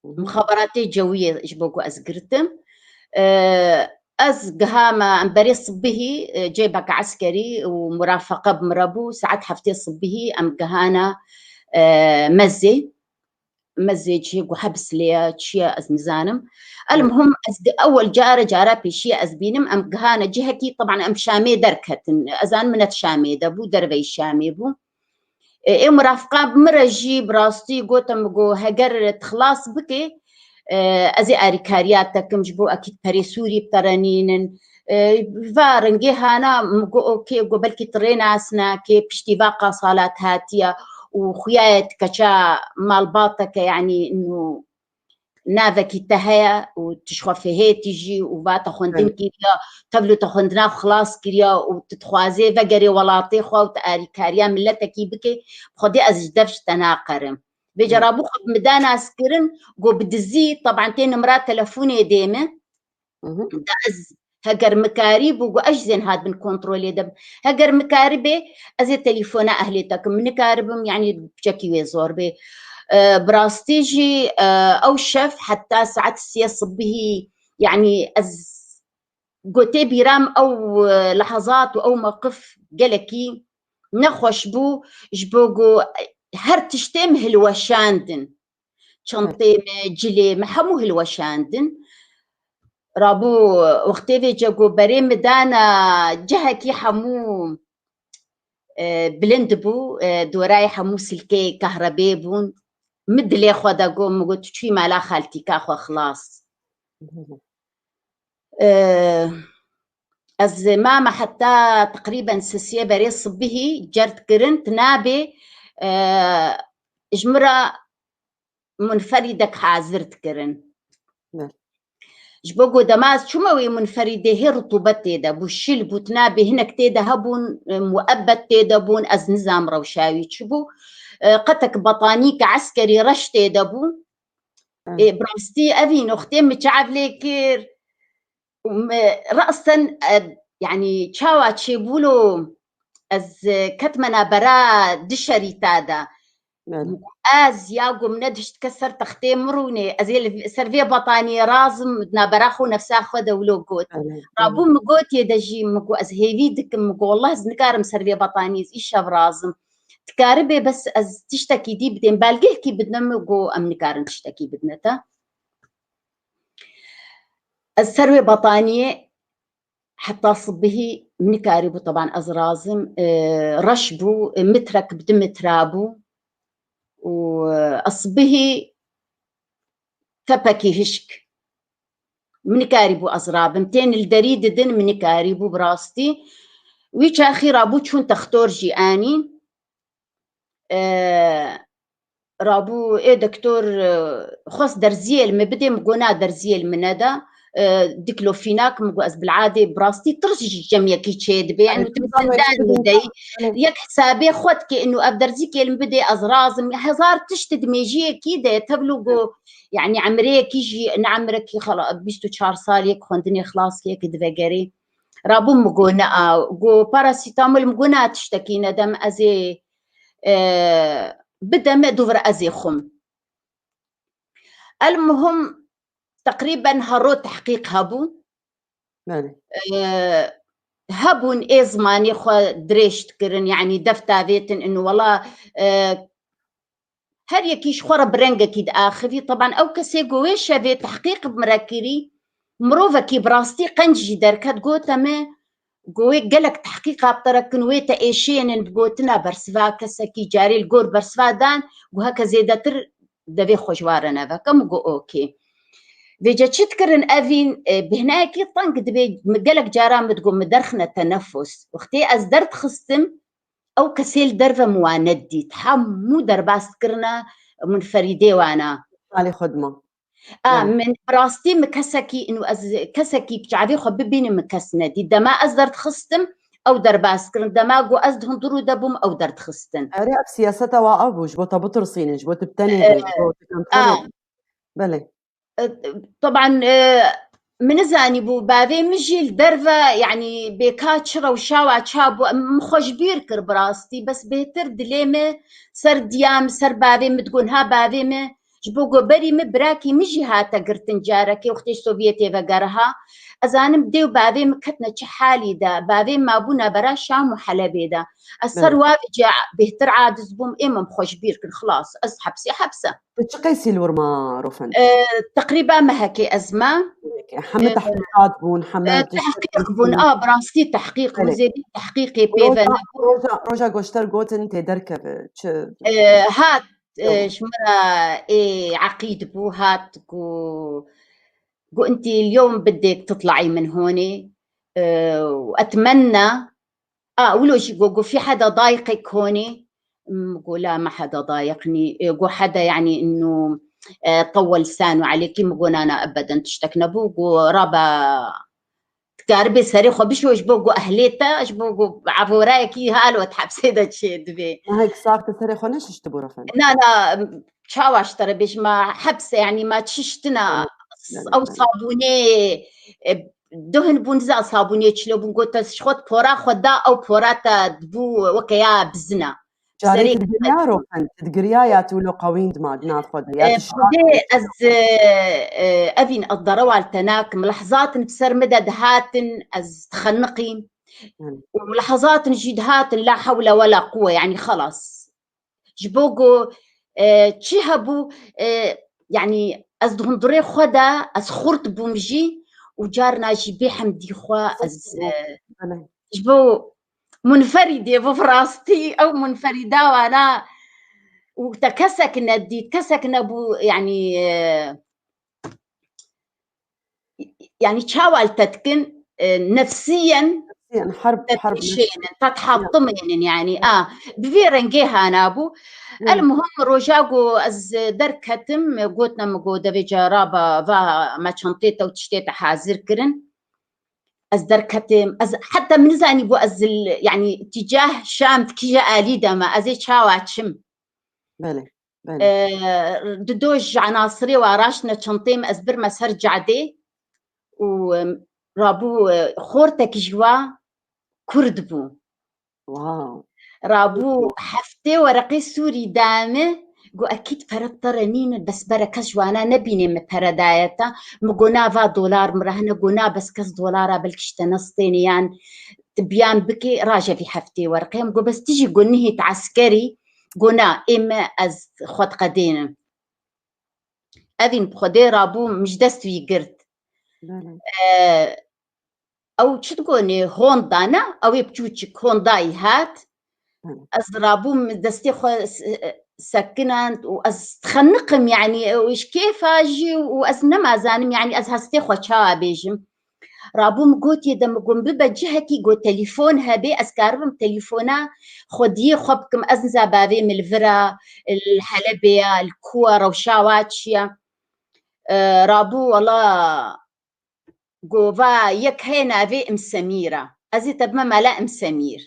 Hı hı. Mixaberatê cewiyê ji bo ku ez girtim. E, ez gihame, em berê sibihî, e, cêbeke eskerî û murafeqe bi min re bû. Saet heftê sibihî em gihane, e, Mezê. Mezê cihê ku hebs lê ye, çi ye, ez nizanim. El Evet. muhim, ez di ewel care, cara pêşiye ez bînim, em gihane cihekî, teban em Şamê derketin. Ez zanim min ne di Şamê de bû, derveyî Şamê bû. E, ê murafqa bi min re jî bi rastî gote min, got, heger tu xilas bike, e, ez ê arîkariya te kim ji bo ekî perê Sûrî bi te re nînin. E, va rengê hana min got, okê, got, belkî tu rê nas nake, piştî va qasala tu hatiye û xuya ye tu keça malbateke, yanî, ino navekî te heye û tu ji xwe fihêtî jî û va te xwendin Evet. kiriya, tevlû te xwendina xwe xilas kiriya û tu dixwazê vegerê welatê xwe û tu arîkariya miletekî bike, bi Xwedê ez ji dev ji te naqerim. Vêca rabû xwe bi min da nas kirin, got bi dizî, teban tê nimra telefonê dê min. Da ez heger mikarî bû, got ez jî zên hat bin kontrolê de. Heger mikarî bê, ez ê telefona ehlê te kim. Min nikaribim, yanî piçekî wê zor bê. E, bi rastî jî, e, ew şev heta saet siyê sibihî, yanî ez gotê bîram ew, e, lehezat û ew mewqif gelekî nexweş bû, ji bo ku her tiştê min hilweşandin. Çentê min, cilê min hemû hilweşandin. Rabû wextê vêce ku berê min dana cihekî hemû, e, bilind bû, e, dorayê hemû silkeyê kahrebê bûn. Min dilê xwe de got, min got, tu çûyî mala xaltîka xwe xilas. E, ez mame heta teqrîben sisiyê berê sibihî cerd kirin, tu nabê, e, ji min re munferîdek hazir dikirin. Ji bo ku dema ez çûme wê munferîdê hê rutûbet tê de bû, şil bû, tu nabê hinek tê de hebûn, e, muebbet tê de bûn, ez nizam rewşa wî çi bû. E, qetek betanîke eskerî reş tê de bû. Ê, bi rastî evî noxtê min çav lê kir. Û me, rasten, e, yanî çawa çêbûlo ez, e, ketme nabera di şerîta de. Ez ya ku min nedihişt kes ser textê min rûnê, ez ê li ser vê betaniyê razim, nabera xwe nefsa xwe de wilo got. Rabû min got yê de jî, min got ez hêvî dikim, min got wallah ez nikarim ser vê betaniyê, ez îşev razim. Dikaribê bes ez tiştekî dî bidêm, belgehkî bidine, min got em nikarin tiştekî bidine te. Ez ser wê betaniyê heta sibihî min nikarîbû, teban ez razim, e, reş bû, e, mitrek bi du mitra bû û, e, ez sibihî tepekî hişk. Min nikarîbû ez rabim. Tên li derî didin, min nikarîbû bi rastî. Wî çaxî rabû çûn textor jî anîn. E, rabû, ê doktor, e, xwest derziyê li min bidê, min got na derziyê li min neda. E, diklofînak, min got ez bil'adê bi rastî tirs ji cemiyekî çê dibe. Yanî tu zindan dideyî. Yek hesabê xwe dike, inu ev derzîkê li min bidê, ez razim. Hezar tişt di mêjiyekî de, tevlo got, yanî emreyekî jî, ne emrekî xela-, bîst û çar salê xwendinê xilas kê ki divegerê. Rabû min got ne a, got parasîtamol, min got na tiştekî nedem, ez ê e, bide me dûvira ez ê xwim. El muhim teqrîben hero tehqîq hebû. E, hebûn ê zimanê xwe dirêj dikirin, yanî def davêtin in wela, e, her yekî ji xwe re bi rengekî diaxivî. Teban ew kesê ku wê şevê tehqîq bi min re kirî, mirovekî bi rastî qenc jî derket, gote me, Go wê gelek tehqîqat te re kin, wê te êşênin bi gotina bersiva kesekî, carê li gor bersiva dan, go heke zêdetir devê xwe ji wa re neveke, min go okê. Vêce çi dikirin evîn, e, bêhnayekî teng dibê, min gelek caran min digo min derxine tenefus. Wextê ez derdixistim, ew kesê li derve min wa nedît. Hemû derbas dikirine munferîdê wana. Alê xwe dima. A, min bi rastî min kesekî, inu ez kesekî bi çavê xwe bibînim min kes nedî. Dema ez derdixistim, ew derbas kirin. Dema ku ez di hundirû de bûm, ew derdixistin. Erê, ev siyaseta wa ev bû, ji bo te bitirsînin, ji bo tu bi tenê bê, ji bo tu kemtir. Belê. E, teban, e, min nizanî bû, bavê min jî li derve, yanî bêka çi rewşa wa ça bû, min xwe ji bîr kir bi rastî, bes bêhtir dilê min ser diya min, ser bavê min digot, ha bavê min, ji bo ku berî min birakî min jî hate girtin carekê wextê Sovyetê vegeriha. Ez zanim dê û bavê min ketine çi halî de, bavê min mabû navbera Şam û Helebê de. Ez ser wa vêce bêhtir aciz bûm, ê min xwe ji bîr kir, xilas, ez hepsê hepse. Tu çi qeysî li wir ma Rofen? E, teqrîba mehekê ez me. Heme, e, tehqîqat bûn, heme, e, tişt-, tehqîq bûn, a, bi rastî tehqîq bû, belê, zêdî tehqîqê pê ve nebû. Roja, roja, roja goşter gotin tê derkeve, çi? E, hat, e, ew, ji min re ê eqîd bû, hat ku, ku entî lyewm bidêk titla'î min honê, e, û etmenna, A, wilo jî go, go fî heda dayqek honê? M, go la me heda dayq nî. E, go heda, yanî, inu, e, tewel sanu alêkî? Mi go na, na, ebeden tiştek nebû. Go raba dikaribê serê xwe bişo ji bo go ehlê te, ji bo go evorayekî halo di hepsê de çê dibê. Nahek sax te serê xwe neşiştibû Rofen? Na, na, m, çawa ji te re bêjim, ma heps e, yanî ma çiştina, ew sabûnê, e, duhin bûn, za sabûnê çilo bûn, got, te ji xwe pora xwe da, ew pora te dibû weke ya bizina. Carê tu digiriya, Rofen, tu digiriya ya tu lo qewînd ma di nav xwe de, ya tu şiar Xwedê ez, e, e, evîn ez derewa li te nakim. Lehzatin bi ser min de dihatin, ez dixeniqîm. Û lehzatin jî dihatin, la hewle wela quwe, yanî xelas. Ji bo ku, e, çi hebû, e, yanî ez di hundirê xwe de ez xurt bûm jî û carna jî bê hemdî xwe ez, e, ji bo munferîdê bû, bi rastî ew munferîda wana û te kesek nedît, kesek nebû, yanî, e, yanî çawa li te dikin, e, nefsiyen Nefsiyen, herb, te herb, dikişênin, te dihatimênin, yanî, a, bi vê rengê hanabû. El muhim roja ku ez derketim, gotina min ku devê cara ba, va me çantê te û tiştê te hazir kirin. Ez derketim, ez heta min nizanî ku ez li, yanî tîcah Şam di kîje alî de me, ez ê çawa çim. Belê, belê. E, di do ji enasirê wa raştine çantê min, ez birme ser cadê û, em, rabû, e, xortek ji wa kurd bû. Wow. Rabû heftê wereqê sûrî da min, got, ekîd pere te re nîne, bes bere kes ji wana nebînê min pere daye te. Min got, na va dolar min re hene, got, na bes kes dolara belkî ji te nestêne yan tu biyan bikê, raje vî heftê wereqê. Min got, bes tu jî got nihêt eskerî, got, na, ê me ez xwe diqedênim. Evîn bi Xwedê rabû min ji dest wî girt. Belê. E, ew çi digonê, Honda ne? Ew ê biçûçik Hondayî hat. Hı. Ez rabûm destê xwe s-, sekinand û ez dixeniqim, yanî, û ji kêfa jî û ez nema zanim, yanî, ez hestê xwe çawa bêjim. Rabûm gotiye de min got, bibe cihekî, got, telefon hebê, ez karibim telefona xwediyê xwe bikim, ez niza bavê min li vira, li Helebê ya, li ku ya, rewşa wa çi ya. E, rabû, wela, Gova yek heye navê Im Semîr e. Ez ê te bime mala Im Semîr.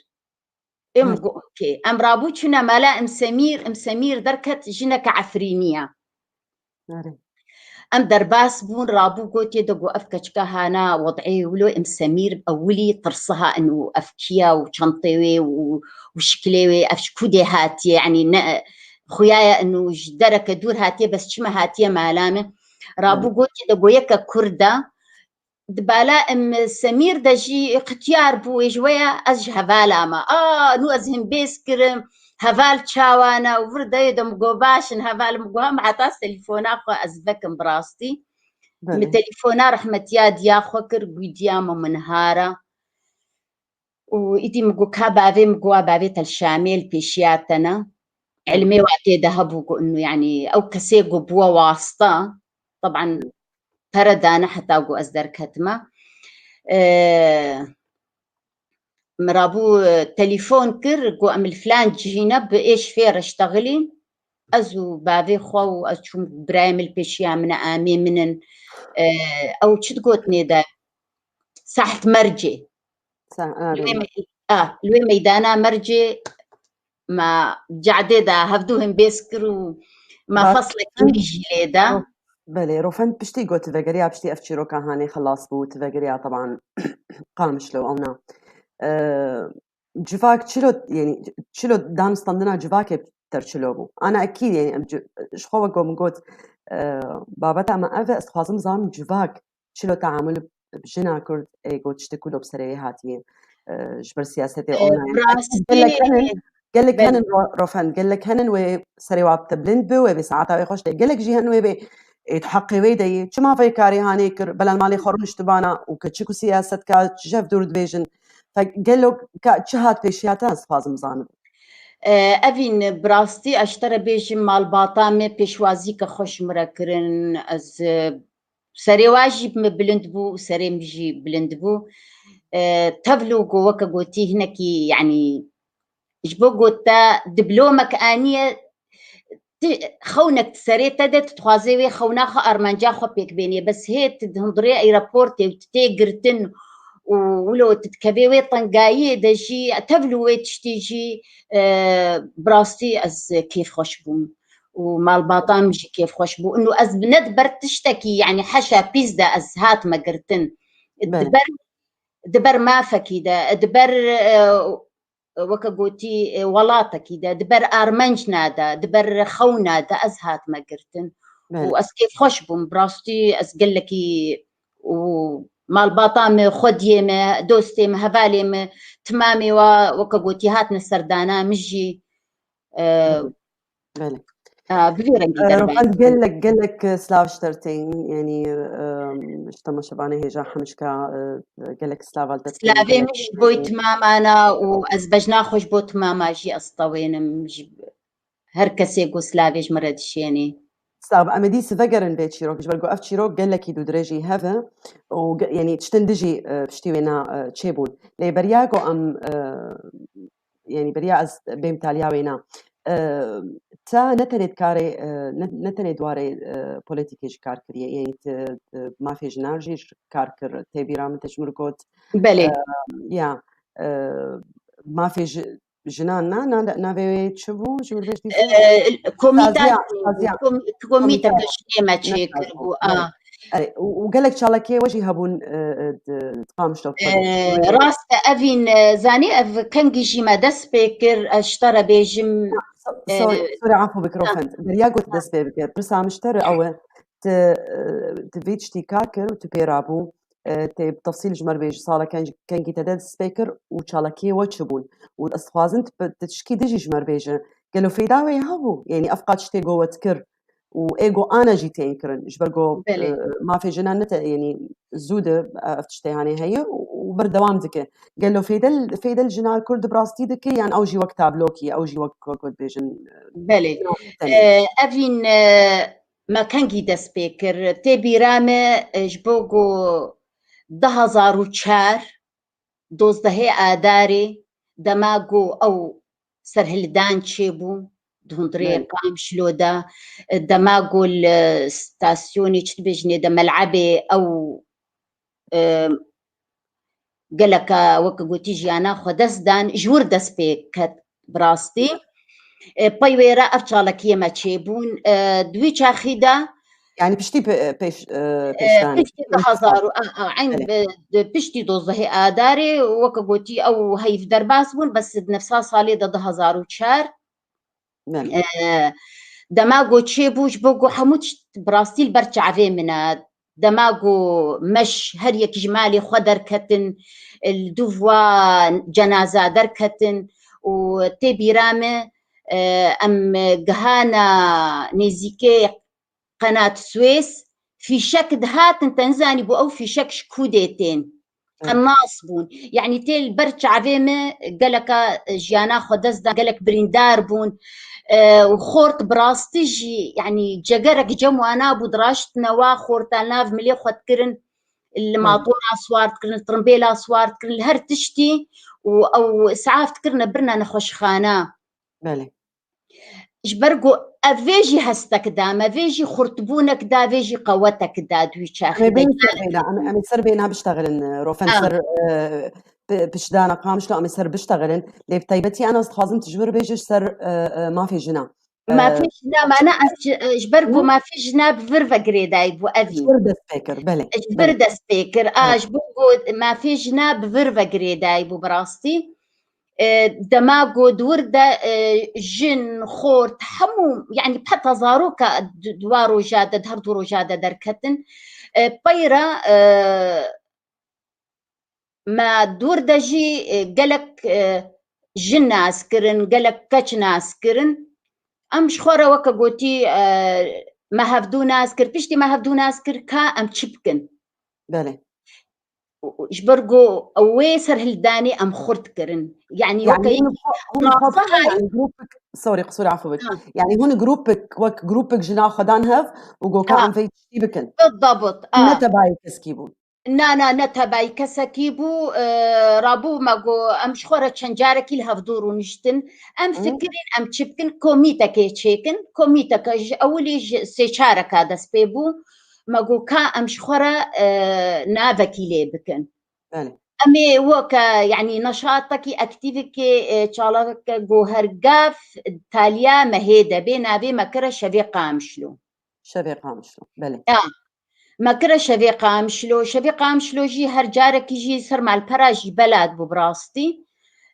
Im Hı. go, okey. Em rabû çûne mala Im Semîr, Im Semîr derket jineke Efrînî ye. Erê. Em derbas bûn, rabû gotiye de got ev keçika hana wed'ê wilo Im Semîr ewilî tirsiha in û ev kî ye û çentê wê û, û şikilê wê, ev ji ku dê hatiye, yanî ne xuya ye in û ji dereke dûr hatiye, bes çima hatiye mala me. Rabû Hı. gotiye de got yeke kurd e, di bala Im Semîr de jî qitiyar bû, wê ji we ye, ez ji hevala me. A, nû ez him bêz kirim, heval çawa ne û vir dayê de min got, baş in, heval min got, hema heta telefona xwe ez vekim bi rastî. Belê. Min telefona rehmetiya diya xwe kir, gûdiya me min hara. Û îdî min got, ka bavê min got, bavê te li Şamê li pêşiya te ne. Hı. Ilmê wa tê de hebû, got, inu, yanî ew kesê got bûwe wasta. Teban pere dane heta ku ez derketime. E, min rabû, e, telefon kir, got, em li filan cihî ne, bi êş fê re ştexilîn. Ez û bavê xwe û ez çûm, birayê min li pêşiya min e, amê min in. E, ew çi digotinê de? Saht mercê. Sa-, ha, Li wê belê. me-, a, li wê meydana mercê me cadê de hevdû him bêz kir û me Bak, feslekî wî jî lê da. Ro-, belê, Rofen piştî got vegeriya, piştî ev çîroka hanê xilas bû, tu vegeriya teban Qamişlo, ew na. Ee, civak çilo, yani çilo danistandina civakê ter çilo bû. Ana ekîd, yani em ci-, ji xwe wek min got, ee, babeta me ev e, ez dixwazim zanim civak çilo teamul bi jina Kurd ê got tiştê ku li bi serê wê hatiye, e, ji ber siyasetê E, online. Bi rastî Gelek henin, gelek Belê. henin ro-, Rofen, gelek henin wê serê wa te bilind bi, wê bê saeta wê xweş tê. Gelek jî henin wê bê, ê, di heqê wê de yê. Çima vê karê hanê kir, bela li malê xwe rûniştibana û keçik û siyaset ka çi ji hev dûr dibêjin. Fe gelo ka çi hat pêşiya te, ez dixwazim bizanim. E, Evîn, bi rastî ez ji te re bêjim, malbata me pêşwazîke xweş min re kirin. Ez, e, serê wa jî min bilind bû û serê min jî bilind bû. E, tevlo ku weke gotî hinekî, yanî ji bo got te diblomek aniye, ti xewnek di serê te de, tu dixwazê wê xewna xwe armanca xwe pêk bênê. Bes hê tu di hundirê aeroportê û tu tê girtin û wilo tu dikevê wê tengayiyê de jî, tevlo wê tiştî jî, e, bi rastî ez kêfxweş bûm. û malbata min jî kêfxweş bû. Û ez ne di ber tiştekî, yanî heşa pîs de ez hatime girtin. Belê. Di ber, di ber mafekî de, di ber, e, weke gotî, e, welatekî de, di ber armencna de, di ber xewna de ez hatime girtin. Belê. Û ez kêfxweş bûm, bi rastî ez gelekî û malbata me, xwediyê me, dostê me, hevalê me, timamê wa, weke gotî, hatine serdana min jî. E, Belê. e, bi vî rengî E, derve. Rofend, gelek, gelek silav ji te re tên, yanî, e, ji temaşevanê hêja hemişka, e, gelek silav li te tên, Silavê gelek min ji bo timamana û ez bejna xwe ji bo timama jî ez tewênim, ji her kesê ku silavê ji min re dişênê. Silav, em ê dîsî vegerin vê çîrok, ji ber ku ev çîrok gelekî dûdirêjî hev e û ge-, yanî tiştin dijî, e, piştî wêna, e, çêbûn. Lê beriya ku em, e, yanî beriya ez bêm taliya wêna, e, te ne tenê di karê, e, ne, ne tenê di warê, e, polîtîkê jî kar kiriye, yanî te, e, mafê jinan jî kar kir, tê bîra min te ji min re got. Belê. E, ya, e, mafê ji-, jinan na, na, navê wê çi bû? Ji wir vê dîsa? E, komîta, Saziya, saziya. Kom-, komîta Komîta. Jinê me çêkir bû, Belê. A. Erê, û, û gelek çalakiyê we jî hebûn, e, e, di, di Qamişlo. E, rast e, evîn, e, zanî ev kengî jî me dest pê kir, ez ji te re bêjim, So-, e, sorry, sorry, afû bik, ha. Rofend. Beriya got Ha. dest pê bike. Pirsa min ji te re ew e, tu, e, tu vê tiştî kar kir û tu pê rabû. E, tê bi tefsîl ji me re bêjî sala keng-, kengî te dest pê kir û çalakiyê we çi bûn? Û ez dixwazim tu, tu tişkî dijî ji me re bêje. Gelo feyda wê hebû? Yanî ev qat tiştê go we dikir û ê go ana jî tên kirin. Ji ber go, Belê. e, mafê jinan ne te, yanî zû de, e, ev tiştê hanê heye û, û berdewam dike. Gelo feyde, feyde li jina Kurd bi rastî dike yan ew jî wek tablokî, ew jî wek, wek, wek bêjin, e, Belê. tenê? E, evîn, e, me kengî dest pê kir. Tê bîra me, e, ji bo ku du hazar û çar, dozdehê Adarê, dema ku ew serhildan çêbû di hundirê Belê. Qamişlo de, dema ku li stasyonê, çi dibêjinê de, melebê ew, e, geleka, weke gotî, jiyana xwe dest dan, ji wir dest pê ket bi rastî. E, pey wê re ev çalakiyê me çêbûn. E, di wî çaxî de, Yanî piştî pe-, pêş, e, e, pêşdan. Piştî du hazar û, a, a, eyn Belê. bi, di piştî dozdehê Adarê, weke gotî, ew heyv derbas bûn, bes di nefsa salê de du hazar û çar. Belê. E, dema ku çêbû, ji bo ku hemû tişt bi rastî li ber çavê min e. Dema ku meş her yek ji malê xwe derketin, li dûv wa cenaza derketin û tê bîra me, e, em gihana nêzîkê qenat Suez, fîşek dihatin, te nizanî bû ew fîşek ji ku dê tên. Evet. Qenas bûn. Yanî tê li ber çavê me geleka jiyana xwe dest dan, gelek birîndar bûn. E, û xort bi rastî jî, yanî cegerek cem wana bû, diraştine wa xorta li nav milê xwe dikirin, li Belê. matora siwar dikirin, li tirimbêla siwar dikirin, li her tiştî û ew îsaf dikirine birine nexweşxana. Belê. Ji ber ku ev vê jî hestek da me, vê jî xurtbûnek da, vê jî qewetek da di wî çaxî Em ê de. Bên ser bêna, em, em ê ser bêna biştexilin, e, Rofen Ha. ser, e, pi-, piştdana Qamişlo, em ê ser biştexilin. Lê bi taybetî, Enas, dixwazim tu ji vir bêje ji ser, e, e, mafê jina. E, Mafê jina, mana ez ji, e, ji ber ku Hı? mafê jina bi vir ve girêdayî bû, evî. Ji vir dest pê kir, belê, Ji vir belê. dest pê kir. A, Belê. ji bo ku mafê jina bi vir ve girêdayî bû bi rastî. E, dema ku di wir de, e, jin, xort, hemû, yanî heta zaroka di, di wa roja de, di her du roja de derketin. E, peyra, e, me di wir de jî, e, gelek, e, jin nas kirin, gelek keç nas kirin. Em ji xwe re weke gotî, e, me hevdû nas kir, piştî me hevdû nas kir, ka em çi bikin? Belê. Ji ber ku wê serhildanê em xurt kirin. Yanî Yanî weke hûn xwe, hûn xwe bi xwe, yanî grûpik, sorry, qisûrê, afû bik. Ha. Yanî hûn grûpik, wek grûpik jina xwe dan hev û goka Ha. em vê tiştî bikin. Bidabit, Ne a. tebayî keskî bû. Na, na, ne tebayî kesekî bû, e, rabû me got, em ji xwe re çend carekî li hevdû rûniştin. Em Hı. fikirîn, em çi bikin, komîtekê çêkin. Komîteke ji ewilî ji sê çareka dest pê bû. Me got, ka em ji xwe re, e, navekî lê bikin. Belê. Em ê weke, yanî neşatekî aktîvikê, e, çalakeke gohergaf taliya mehê de bê, navê me kire Şevê Qamişlo. Şevê Qamişlo, belê. Ya, me kire Şevê Qamişlo. Şevê Qamişlo jî her carekî jî ser malpera jî belat bû bi rastî.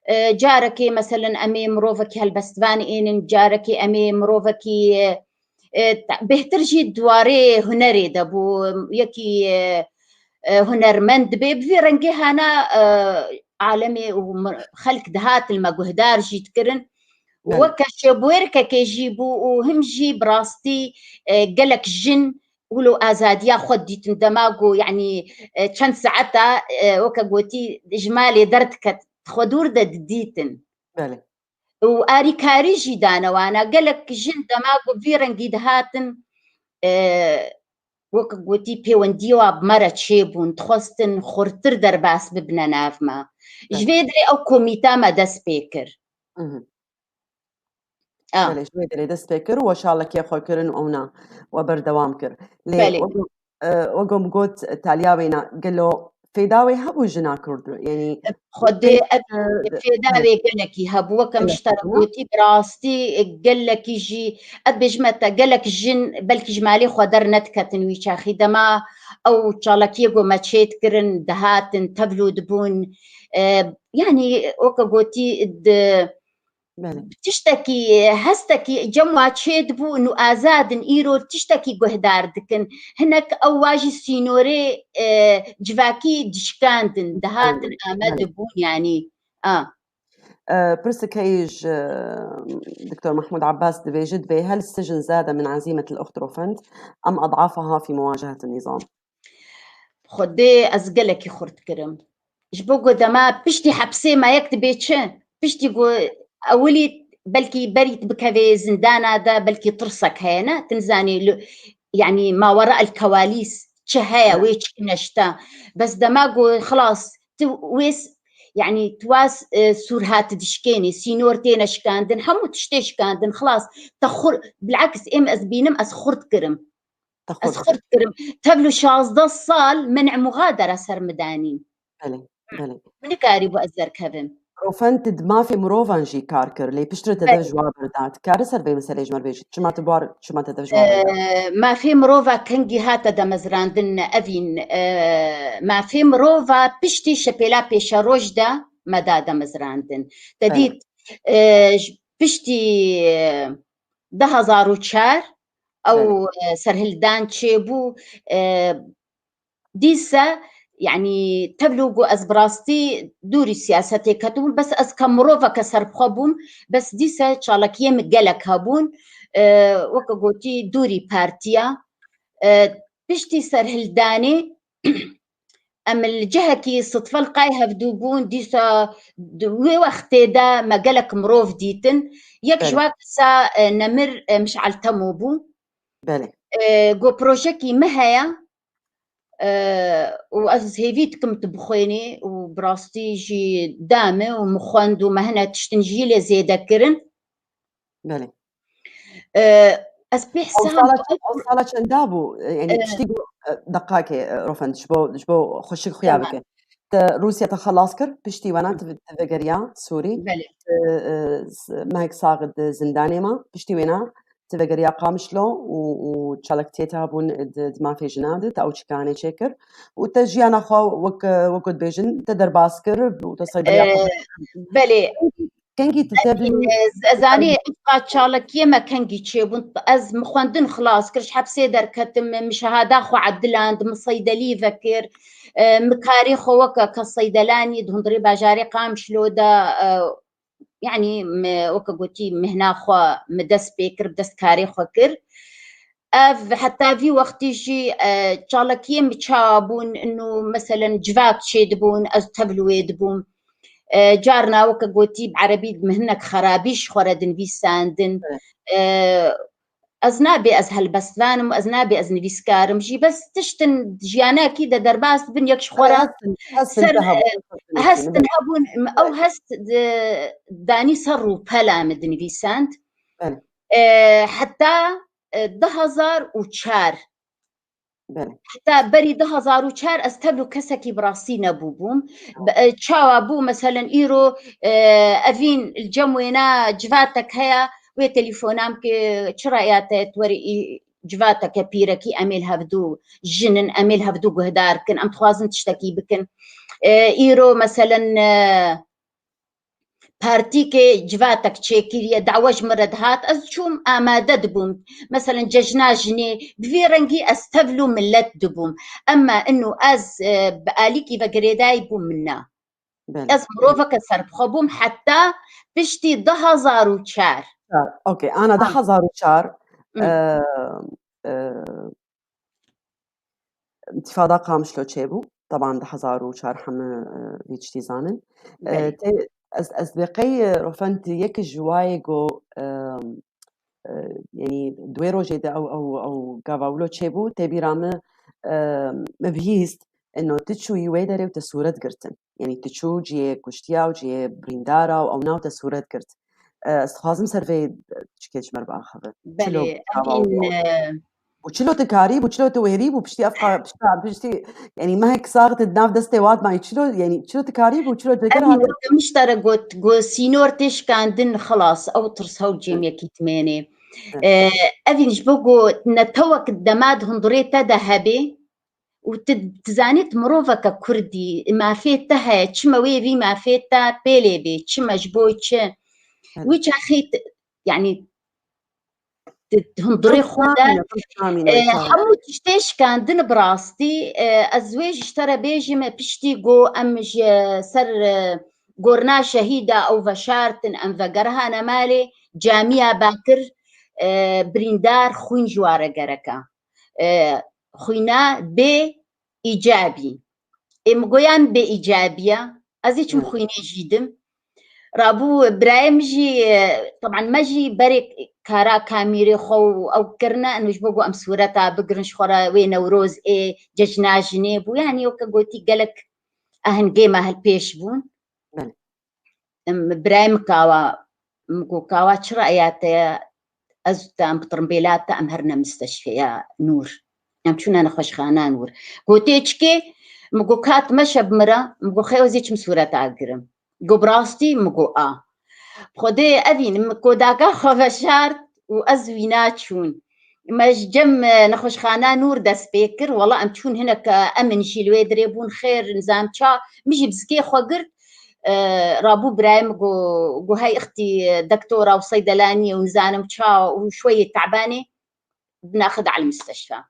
E, carekê meselen em ê mirovekî helbestvan ênin, carekî em ê mirovekî, e, e, ta-, bêhtir jî di warê hunerê de bû, yekî, e, e, hunermend dibê. Bi vî rengê hana, e, alemê û mi-, xelk dihatin me guhdar jî dikirin. Belê. Weke şêbûyerkekê jî bû û him jî bi rastî, e, gelek jin wilo azadiya xwe dîtin dema ku, yanî, e, çend saeta, e, weke gotî ji malê derdiket, xwe dûr de didîtin. Belê. Û arîkarî jî dane wana. Gelek jin dema ku vî rengî dihatin, e, weke gotî pêwendiyê wa bi me re çêbûn, dixwestin xurtir derbas bibine nav me. Ji Evet. vê derê ew komîta me dest pê kir. Mhm. A. Belê, ji wê derê dest pê kir û we çalakiyê xwe kirin û ewna we berdewam kir. Lê Belê. wek, e, wek min got, taliya wêna gelo fêda wê hebû jina Kurd? Yanî Xwedê ev e, fêda e, wê gelekî hebû. Weke min ji te re gotî, bi rastî, e, gelekî jî, ez bêjime te, gelek jin belkî ji malê xwe dernediketin wî çaxî. Dema ew çalakiyê ku me çêdikirin, dihatin, tevlû dibûn. E, yanî, weke gotî, di Belê. Tiştekî, hestekî cem wa çêdibûn û azad in, îro tiştekî guhdar dikin. Hinek ew wa jî sînorê, e, civakî dişkandin, dihatin, Belê. ame Belê. dibûn, yanî. A. E, pirsek heye ji, e, Doktor Mahmûd Abbas dibêje, dibê: "هل السجن زاد من عزيمة الأخت روفند أم أضعفها في مواجهة النظام؟" Xwedê ez gelekî xurt kirim. Ji bo ku dema piştî hepsê me yek dibê çi? Piştî ku ewilî belkî berî tu bikevê zindana de, belkî tirsek heye, ne? Tu nizanî li, yanî mawera el kewalîs çi heye, Evet. wê çi kineşta. Bes dema ku xilas tu wê s-, yanî tu was, e, sûrhat dişkênî, sînor têne şikandin, hemû tiştê şikandin, xilas te xur, bilaks êm ez bînim ez xurt kirim. Te xurt Ez xurt kirim. Tevlû şazdeh sal men'e muxadere ser min danîn. Belê, belê. Min nikarîbû ez derkevim. Rofen, tu di mafê mirovan jî kar kir, lê piştre te Belê. dev ji wa berda. Tu kare ser vê meselê ji me re bêjî? Çima tu bar, çima te dev ji wa berda? Ee, mafê mirova kengî hate demezrandin, evîn, ee, mafê mirova piştî şepêla pêşeroj de me da demezrandin. Te Belê. dît, ee, ji piştî, ee, du hazar û çar ew, Belê. e, serhildan çêbû, e, dîse, yanî tevlû ku ez bi rastî dûrî siyasetê ketibûm, bes ez ke miroveke serbixwe bûm, bes dîse çalakiyê min gelek hebûn, e, weke gotî dûrî partiya. E, piştî serhildanê, em li cihekî sitfe li qay hevdû bûn, dîsa di wê wextê de me gelek mirov dîtin. Yek ji Belê. wa kesa, e, nemir, e, Mişal Temo bû. Belê. E, got, projekî min heye, e, û ez hêvî dikim tu bixwênî û bi rastî jî da min û min xwend û me hine tiştin jî lê zêde kirin. Belê. E, ez pê Ew hesab sala çend, ew sala çenda bû? E, yanî E, tiştî ku, e, deqakê, e, Rofen, ji bo, ji bo xweşik xuya Tamam. bike. Te Rûsya te xelas kir, piştî wena tu, tu vegeriya Sûrî. Belê. Tu, e, s-, mehek sax di zindanê ma, piştî wêna tu vegeriya Qamişlo û, û çalaktiyê te hebûn di, di mafê jinan de, te ew çikanê çêkir. Û te jiyana xwe wek, wek ku dibêjin, te derbas kir û te seyderiya xwe E, belê. Kengî tu tevlî? Ez, ez zanî ev qat çalakiyê me kengî çêbûn. Ez min xwendin xilas kir, ji hepsê derketim, min şehada xwe ediland, min seydelî vekir. E, min karê xwe weke ke seydelanî di hundirê bajarê Qamişlo de, e, yanî me, weke gotî, mihna xwe min dest pê kir, bi dest karê xwe kir. Ev heta vî wextî jî, e, çalakiyê min çawa bûn, ino meselen civak çêdibûn, ez tevli wê dibûm. E, carna weke gotî bi erebî min hinek xerabî ji xwe re dinivîsandin. Evet. E, ez nabê ez helbestvan im, ez nabê ez nivîskar im jî, bes tiştin jiyanekî de derbas dibin, yek ji xwe re Hestin, hestin ser, te hebûn, e, hestin te hestin hebûn. hebûn, ew Evet. hest, e, danî ser rûpela min dinivîsand. Evet. E, heta, e, du hazar û çar Belê. Heta berî du hezar û çar ez tevlû kesekî bi rastî nebûbûm. Be- e, Çawa bû, meselen, îro, e, evîn li cem wêna civatek heye, wê telefona min ke, çira ya te, tu werî î civateke pîrekî, em ê li hevdû jinin, em ê li hevdû guhdar kin, em dixwazin tiştekî bikin. E, îro, meselen, e, partîkê civatek çêkiriye, dawe ji min re dihat, ez çûm amade dibûm. Meselen, cejna jinê, bi vî rengî ez tevlû millet dibûm. Emma inu ez, e, bi alîkî ve girêdayî bûm, min na. Belê. Ez miroveke serbixwe bûm heta piştî du hezar û çar. Okey, ana Ha. du hezar û çar, Hı. e, e, întifada Qamişlo çêbû. Teban du hezar û çar heme, e, vî tiştî zanin. E, Belê. tê, ez, ez beqey, e, Rofend yek ji wayê go, e, e, yanî di wê rojê de ew, ew, ew gava wilo çêbû, tê bîra min, e, min bihîst, ino tu çûyî wê derê û te sûret girtin. Yanî tu çû cihê kuştiya û cihê birîndara û ew nav te sûret girt. E, ez dixwazim ser vê çikê ji me re biaxivin. Çilo Belê, gava evîn, wilo. e, Û çilo tu karî bû, çilo tu wêrî bû, piştî ev qa-, pişta, piştî, yanî mehek sax tu di nav destê wan mayî, çilo, yanî çilo tu karî bû, çilo ceger Evîn hate. Weke min ji te re got, go sînor tê şikandin, xilas, ew tirs hewl cêm yekî timênê. Hı. E, evîn ji bo go netewek dema di hundirê te de hebê û tu, tu zanî tu miroveke kurdî, mafê te heye, çima wê vî mafê te pêlê bê, çima, ji bo çi? Hı. Wî çaxî t-, yanî di hundirê xwe de, Namîne, namîne, e, inşallah. Hemû tiştê şikandin bi rastî, e, ez wê ji te re bêjim, piştî go em ji ser, e, gorna şehîda ew veşartin, em vegerhane malê, camiya Bakir, e, birîndar xwîn ji wa re gereka. E, xwîna bê îcabî. Ê, min goyan bê îcabiya, ez ê çim Hı. xwînê jî dim. Rabû birayê min jî, e, teban me jî berê kara kamîrê xwe û ew kirine, eno ji bo ku em sûreta bigirin ji xwe re wê Newroz ê cejna jinê bû. Yanî weke gotî gelek ahengê me hilpêş bûn. Belê. Em, birayê min kawa, min got, "Kawa çi reya te ye?" Ez û te em bi tirimbêla te em herine misteşfeya Nûr. Em çûne nexweşxana Nûr. Gotê çikê? Min got, "Kat meşe bi min re." Min got, "Xeyo zê çim sûreta girim." Got, "Bi rastî?" Min got, "A." Xwedê evîn, min kodaka xwe veşart û ez wîna çûn. Me ji cem, e, nexweşxana Nûr dest pê kir. Wela em çûn hineke emin jî li wê dirê bûn, xêr, nizam ça. Min jî bi zikê xwe girt. E, rabû birayê min got, got, "Hey ixtî, e, dektora û seydelaniyê û nizanim ça û şweyê tebanê, binaxid al misteşfa."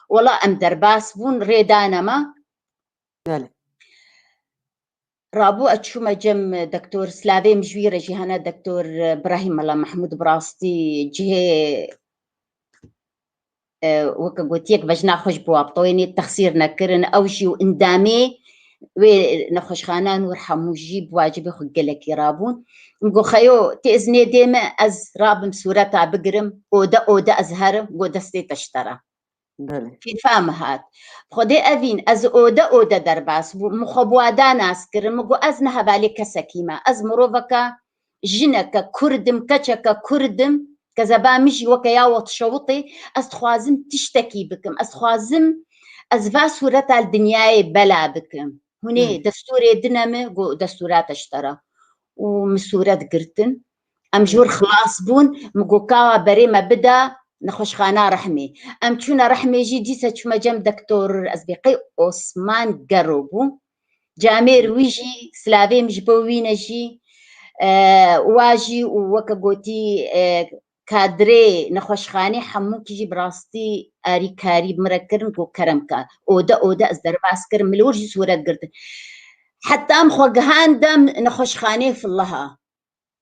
Wela em derbas bûn, rê dane me. Belê. Rabû ez çûme cem doktor, silavê min ji wî re jî hene, doktor Birahîm Mela Mehmûd, bi rastî cihê, e, weke gotiyek vejna xwe ji bo aptoyê nê texsîr nekirin. Ew jî û endamê wê nexweşxana Nûr hemû jî bi wacibê xwe gelekî rabûn. Min got, "Xeyo, tê iznê dê me, ez rabim sûreta bigirim, ode ode ez herim." Got, "Destê te ji te re." Belê. Kêfa min hat. Xwedê evîn, ez ode ode derbas bûm. Min xwe bi wa da nas kirin. Min got, "Ez ne hevalê kesekî me. Ez miroveke jineke kurd im, keçeke kurd im. Kezeba min jî weke ya we dişewitê. Ez dixwazim tiştekî bikim. Ez dixwazim ez va sûreta li dinyayê bela bikim." Hûnê Hmm. destûrê dine min? Got, "Destûra te ji te re." Û min sûret girtin. Em ji wir xilas bûn, min got, "Kawa berê me bida nexweşxana Rehmê." Em çûne Rehmê jî, dîse çûme cem doktor, ez bê qey Osman Gero bû. Camêr wî jî, silavê min ji bo wî ne jî, e, wa jî û weke gotî, e, kadrê nexweşxanê hemûkî jî bi rastî arîkarî bi min re kirin, got, "Kerem ka." Ode ode ez derbas kirim, min li wir jî sûret girtin. Heta em xwe gihandem nexweşxanê Filiha.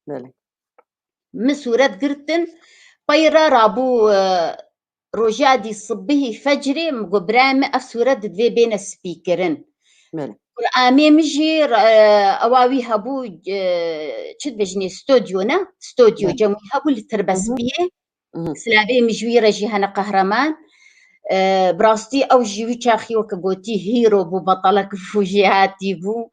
Belê. Min sûret girtin, pey re rabû, e, roja dî sibihî fecrê, min got, "Birayê min, ev sûret divê bêne spîkirin." Belê. Qur'anê min jî, e, ewa wî hebû, e, çi dibêjinê, stodyo ne? Stodyo Belê. cem wî hebû li Tirbespiyê. Mhm. Silavê min ji wî re jî hene qehreman. E, bi rastî ew jî wî çaxî weke gotî hîro bû, betelek fûjêhatî bû.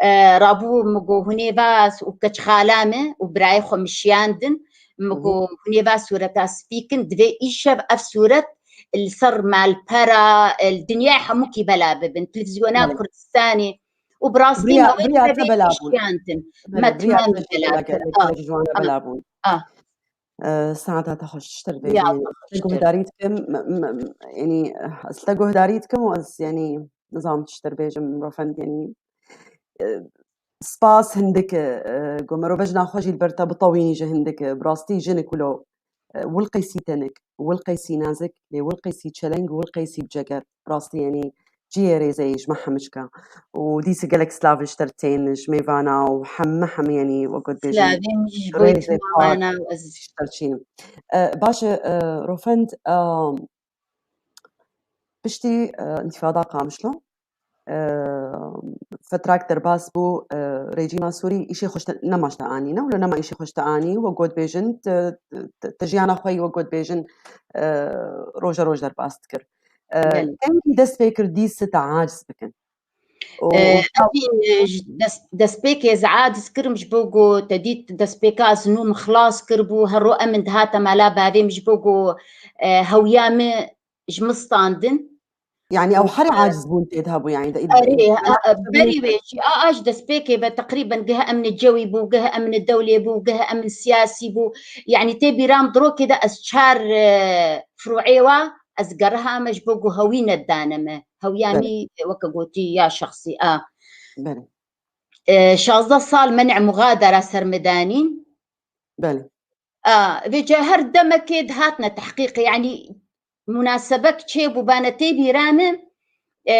E, rabû min got, "Hûnê va û keçxala min û birayê xwe min şiyandin." Min Mhm. got, "Hûnê va sûreta spî kin, divê îşev ev sûret li ser malpera, li dinyayê hemûkî bela bibin. Televîzyona Belê. Kurdistanê û bi rastî Biriya, me wê biriya te tevî bela bûn. Kişkiyandin. Belê, Me biriya timan te jî bela bela kir. Kir. Ah, Ji wan ah, bela bûn. Ah. Saeta te xweş, çitir bêjim. Ya, yanî, ez te guhdarî dikim, m-, m-, yanî, ez te guhdarî dikim û ez, yanî, nizam çitir bêjim, Rofend, yanî, e, spas hindik e, e, ku merov e jina xwe jî li ber te bitewînî jî hindik e. Bi rastî jinik wilo, e, wilqeysî tenik, wilqeysî nazik, lê wilqeysî çeleng, wilqeysî bi ceger. Bi rastî, yanî, cihê rêzeyê ji me hemicka. Û dîse gelek silavên ji te re tên, ji mêvana û heme, heme, yanî, wek got bêjin, Silavê min jî ji bo rêzê par wana û ez ji te re çînim. E, baş e, e, Rofend, e, piştî, e, întîfada Qamişlo, e, fetrak derbas bû, e, rejîma Sûrî îşê xwe ji te, nema ji te anî, ne? Wilo nema îşê xwe ji te anî, wek got bêjin, te, te, te jiyana xwe yî, wek got bêjin, e, roja roj derbas dikir. E, Belê. Kengî dest pê kir dîse te aciz bikin? Û, E, û evîn, e, ji dest-, destpêkê ez aciz kirim ji bo ku te dît destpêka ez nû min xilas kiribû, her ro em min dihate mala bavê min ji bo ku, e, hewiya min ji min standin. Yanî ew Û, herî e, aciz bûn tê de hebû, yanî de, Erê, yanî, a, a, berî wê jî, a, a ji destpêkê ve teqrîben geh emni cewî bû, geh emni dewlê bû, geh emni siyasî bû. Yanî tê bîra min di rokê de ez çar, e, firûê wa ez gerihame ji bo ku hewî nedane me. Hewiya Belê. Mî, weke gotî, ya şexsî a. Belê. E, şazdeh sal menê muxadara ser min danîn. Belê. A, vêca her demekê dihatne tehqîqê, yanî munasebek çêbû bane tê bîra min, e,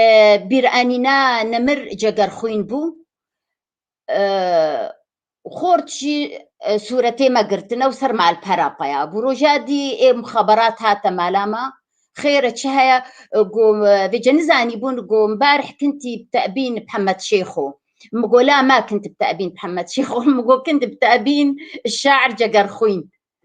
bîranîna Nemir Cegerxwîn bû. E, Xort jî, e, sûretê me girtine û ser malpera peya bû. Roja dî ê muxaberat hate mala me. Xêr e, çi heye? E, got, e, vêca nizanîbûn, got, "Mbarih kintî bi te'bîn Mihemed Şêxo." Min got, "La ma kint bi te'bîn Mihemed Şêxo." Min got, "Kint bi te'bîn şair Cegerxwîn."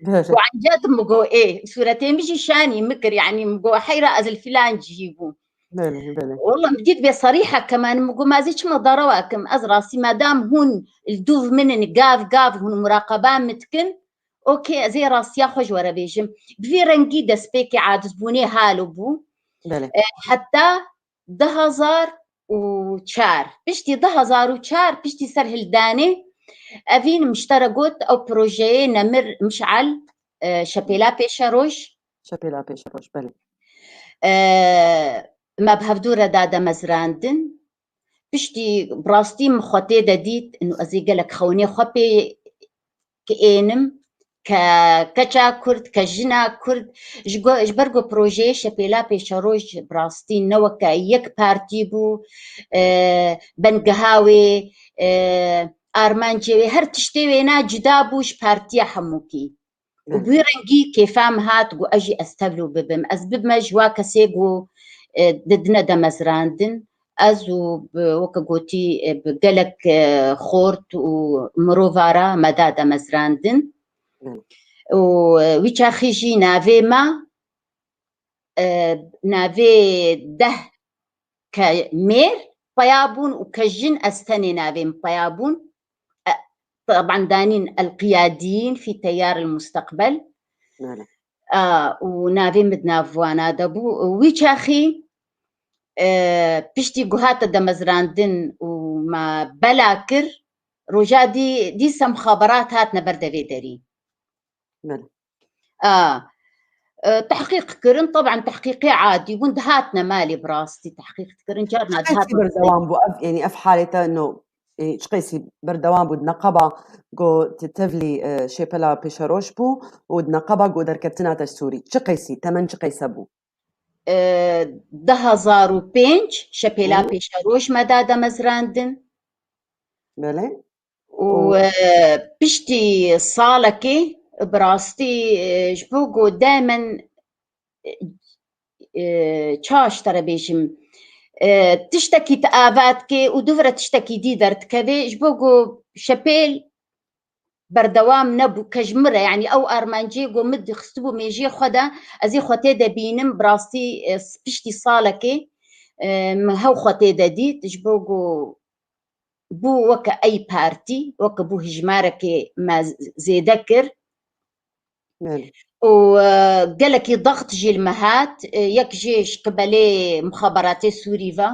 Belê. Got, "Encet?" Min got, "Ê." Sûretê min jî şanî min kir, yanî min got, "Heyra ez li filan cihî bûm." Belê, belê. Walla min dît bê serîh e keman, min got, "Ma ez ê çima derewa kim? Ez rastî madam hûn li dûv min in, gav gav hûn muraqeba min dikin, okê, ez ê rastiya xwe ji we re bêjim." Bi vî rengî destpêkê acizbûnê halo bû. Belê. E, heta du hezar û çar. Piştî du hezar û çar, piştî serhildanê, evîn min ji te re got, ew projeyê Nemir Mişal, e, Şepêla Pêşeroj. Şepêla Pêşeroj, belê. E, me bi hevdû re da demezrandin. Piştî bi rastî min xwe tê de dît, û ez ê gelek xewnê xwe pê ki ênim, ke keça Kurd, ke jina Kurd, ji go-, ji ber ku projeyê Şepêla Pêşeroj bi rastî ne weke yek partî bû, e, bengeha wê, e, armancê wê, her tiştê wê na cuda bû ji partiya hemûkî. Û bi wî rengî kêfa min hat ku ez jî ez tevlû bibim. Ez bibime ji wa kesê ku, e, didine demezrandin. Ez û bi, weke gotî, e, bi gelek, e, xort û mirova re me da demezrandin. Hı. Û, e, wî çaxî jî navê me, e, navê deh ke mêr peya bûn û ke jin ez tenê navê min peya bûn. E, teban danîn El Qiyadiyîn fî Teyar El Musteqbel. Belê. A, û navê min di nav wana de bû. Wî çaxî, e, piştî ku hate demezrandin û me bela kir, roja dî, dîsa mixaberat hatine ber devê derî. Belê. A, e, tehqîq kirin, teban tehqîqê adî bûn, dihatine malê bi rastî tehqîq dikirin, carna Çi qeysî dihatine berdewam bû ev, yanî ev halê te no, e, çi qeysî berdewam bû di neqeba ku te tevlî, e, Şepêla Pêşeroj bû û di neqeba ku derketina te ji Sûrî? Çi qeysî, temen çi qeyse bû? E, du hezar û pênc Şepêla Hı. Pêşeroj me da demezrandin. Belê. Û, Û e, piştî salekê, bi rastî, e, ji bo ku daimen, e, e, çaş te re bêjim, e, tiştekî tu ava dikê û dûv re tiştekî dî derdikeve, ji bo ku Şepêl berdewam nebû, ke ji min re, yanî ew armancê ku min dixistibû mêjiyê xwe de, ez ê xwe tê de bînim, bi rastî, e, piştî salekê, e, min hew xwe tê de dît, ji bo ku bû weke ey partî, weke bû hijmarekê me zêde kir. Belê. Û, e, gelekî daxt jî li me hat, e, yek jê ji qibelê mixaberatê Sûrî ve,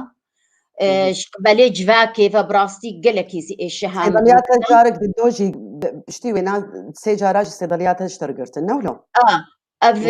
e, Hı hı. ji qibelê civakê ve bi rastî gelekî zî êşe Sêdeliya te hamin. Carek di do jî bi-, piştî wêna sê cara jî sêdeliya te ji te re girtin, ne wilo? A, ev, Hı.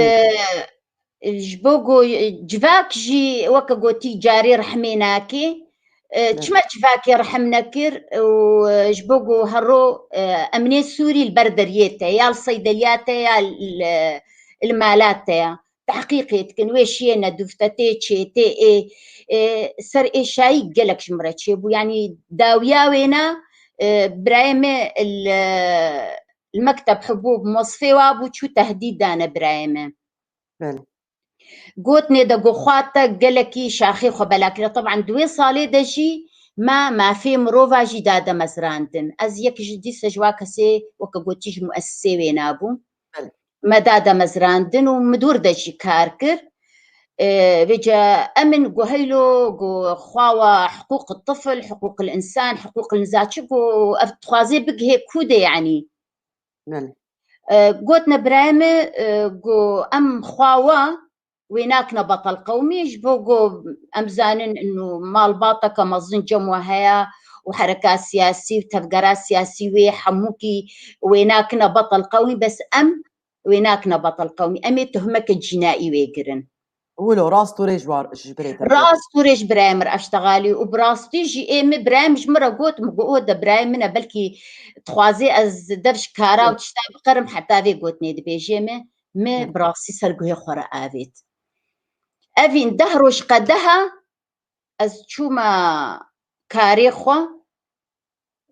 e, ji bo ku, e, civak jî weke gotî carê rehmê nake, E, Evet. Çima civakê rehm nekir û, e, ji bo ku hero, e, emnê Sûrî li ber deriyê te, ya li seydeliya te, ya li, li mala te ya. Tehqîqê dikin, wê şiyê nedûv te, tê çê, tê ê, e, ser êşayî gelek ji min re çêbû. Yanî dawiya wêna, e, birayê me li, li mekteb hebû, bi mosfê wa bû, çû tehdîd dane birayê me. Belê. Gotinê de ku xwe te gelekî şaxê xwe bela kiriye. Teban di wê salê de jî me mafê mirova jî dade mezrandin. Ez yek ji dîsa ji wa kesê weke gotî ji muesisê wêna bûm. Belê. Me dade mezrandin û mi dûr de jî kar kir. Ee, vêca emin ku heylo ku xwawa hiqûq tifl, hiqûq insan, hiqûq nizaçik ku ev dixwaze bigihê ku de yanî. Belê. E, gotine birayê me, e, go em xwawa wê nakine betel qewmî, ji bo go em zanin inu malbateke mezin cem we heye û hereka siyasî û tevgera siyasî wê hemûkî wê nakine betel qewmî, bes em wê nakine betel qewmî. Em ê tuhmeke cînaî wê girin. Wilo, rast û rêj war ji birê te. Rast û rêj birayê mir eştegalî û bi rastî jî ê min birayê min ji min re got, min got, o de birayê min e, belkî dixwazê ez dev ji kara û tişta biqerim, heta vê gotinê dibêjê min, min Hı. bi rastî ser guhê xwe re avêt. Evîn deh roj qedeha ez çûme karê xwe,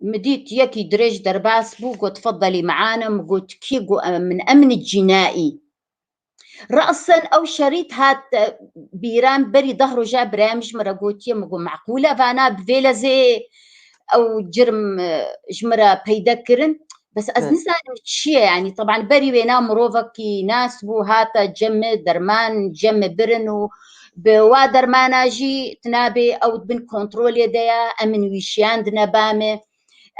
min dît yekî dirêj derbas bû, got, "Tfeddelî meana", min got, "Kî?" Got, "Em, min emni cînaî." Rasen ew şerît hat, e, bîran berî deh roja birayê min ji min re gotiye, min got, "Meqûl e vana bi vê lezê ew cirm, e, ji min re peyde kirin?" Bes ez Evet. nizanim çi ye, yanî, teban berî wêna mirovekî nas bû, hate cem min, derman cem min birin û bi wa dermana jî tinabê ew di bin kontrolê de ye, em in wîşiyandine ba me,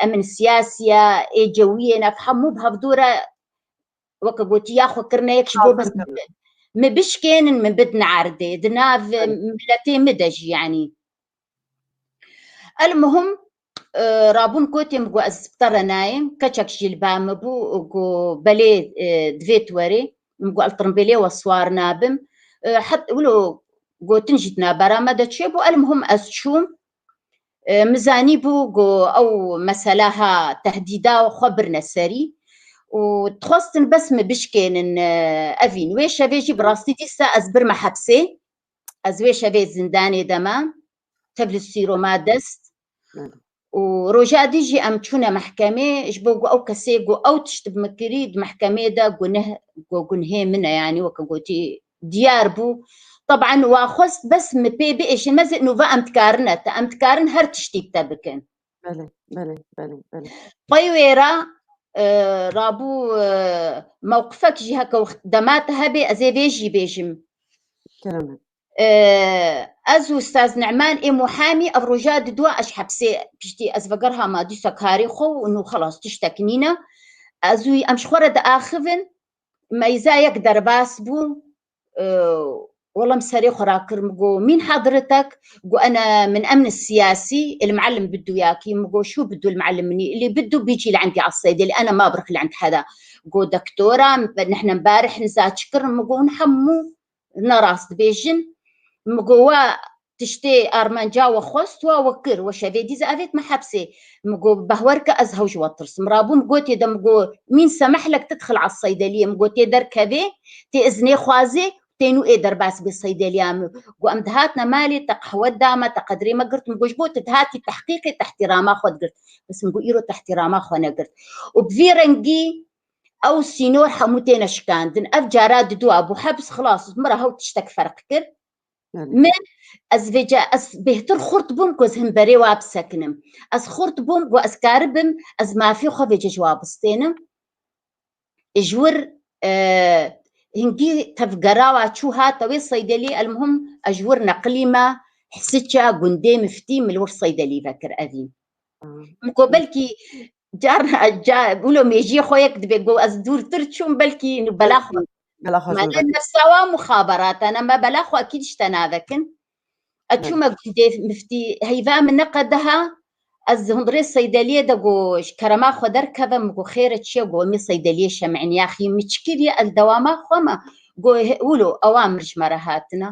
em in siyasiya, ê cewiyê ne, hemû bi hevdû re, weke gotî, ya xwe kirine yek ji bo bes Xatir min bişkênin, min bidin erdê, di nav Evet. miletê min de jî, yanî. El muhim, e, rabûm kotê min got, "Ez bi te re nayêm." Keçek jî li ba min bû, got, "Belê, e, divê tu werê." Min got, "El tirimbêlê we siwar nabim." E, het wilo gotin jî di navbera me de çêbû. El muhim ez çûm. E, min zanîbû, got, ew mesela ha tehdîda xwe birine serî. Û dixwestin bes min bişkênin, e, evîn. Wê şevê jî bi rastî dîsa ez birme hepsê. Ez wê şevê zindanê de me, tev li sîroma dest. Hı. Û roja dî jî em çûne mehkemê, ji bo ku ew kesê ku ew tişt bi min kirî, di mehkemê de gunih, ku gunhê min e, yanî weke gotî diyar bû. Teban wa xwest bes min pê biêşin, mezin û va em dikarine te, em dikarin her tiştî bi te bikin. Belê, belê, belê, belê. Pey wê re, e, rabû, e, mewqifek jî heke wext dema te hebe, ez ê vê jî bêjim. Kerem e. E, ez û Ustaz Ne'man ê muhamî ev roja di dua ez hepsê piştî ez veger hama dîsa karê xwe û nû xelas tiştek nîne. Ez û em ji xwe re diaxivin, meyza yek derbas bû, e, wela min serê xwe rakir, min got, "Mîn hadiritek?" Got, "Ene min emn siyasî, il muallim biddu yakî." Min got, "Şu biddu il muallim minî?" "Li biddu bîcî li endî asseydê, li ene ma birix li end heda." Got, "Doktora, nihne barih niza çi kirin?" Min got, "Hûn hemû ne rast dibêjin." Min got, "Wa tiştê armanca we xwest, wa we kir, we şevê dî zî avêt me hepsê." Min got, "Behwer ke ez hew ji we tirsim." Rabûm gotê de, min got, "Mîn semehlek tidxil a seydeliyê." Min got, "Tê derkevê, tê iznê xwazê, tê nû ê derbas bê seydeliya min." Got, "Em dihatine malê, te qehwe da me, te qedrê me girt." Min got, "Ji bo tu dihatî tehqîqê, te ihtîrama xwe digirt." Bes min got, "Îro te ihtîrama xwe negirt." Û bi vî rengî ew sînor hemû têne şikandin. Ev cara di dua bû, hebs, xilas, min re hew tiştek ferq kir. Evet. Min, ez vêca, ez bêhtir xurt bûm ku ez himberê wa bisekinim. Ez xurt bûm ku ez karibim, ez mafê xwe vêca ji wa bistênim. Ji wir, e, hingî tevgera wa çû hate wê seydelî, el muhim ez ji wir neqilî me, hisiça gundê miftî min li wir seydelî vekir evîn. Hı. Min ku belkî Carna ca wilo mêjiyê xwe yek dibe, go ez dûrtir çûm, belkî bela xwe. Bela xwe me jû ne nefsa wa muxaberata ne, me bela xwe ekîd ji te navekin. Ez çûme gundê miftî, heyva min neqediha, ez hundirê seydeliyê de go ji kerema xwe derkevim, go xêre çi ye, go em ê seydeliyê şem'în yaxî min çi kiriye, ez dewama xwe me, go wilo ewa mir ji me re hatine.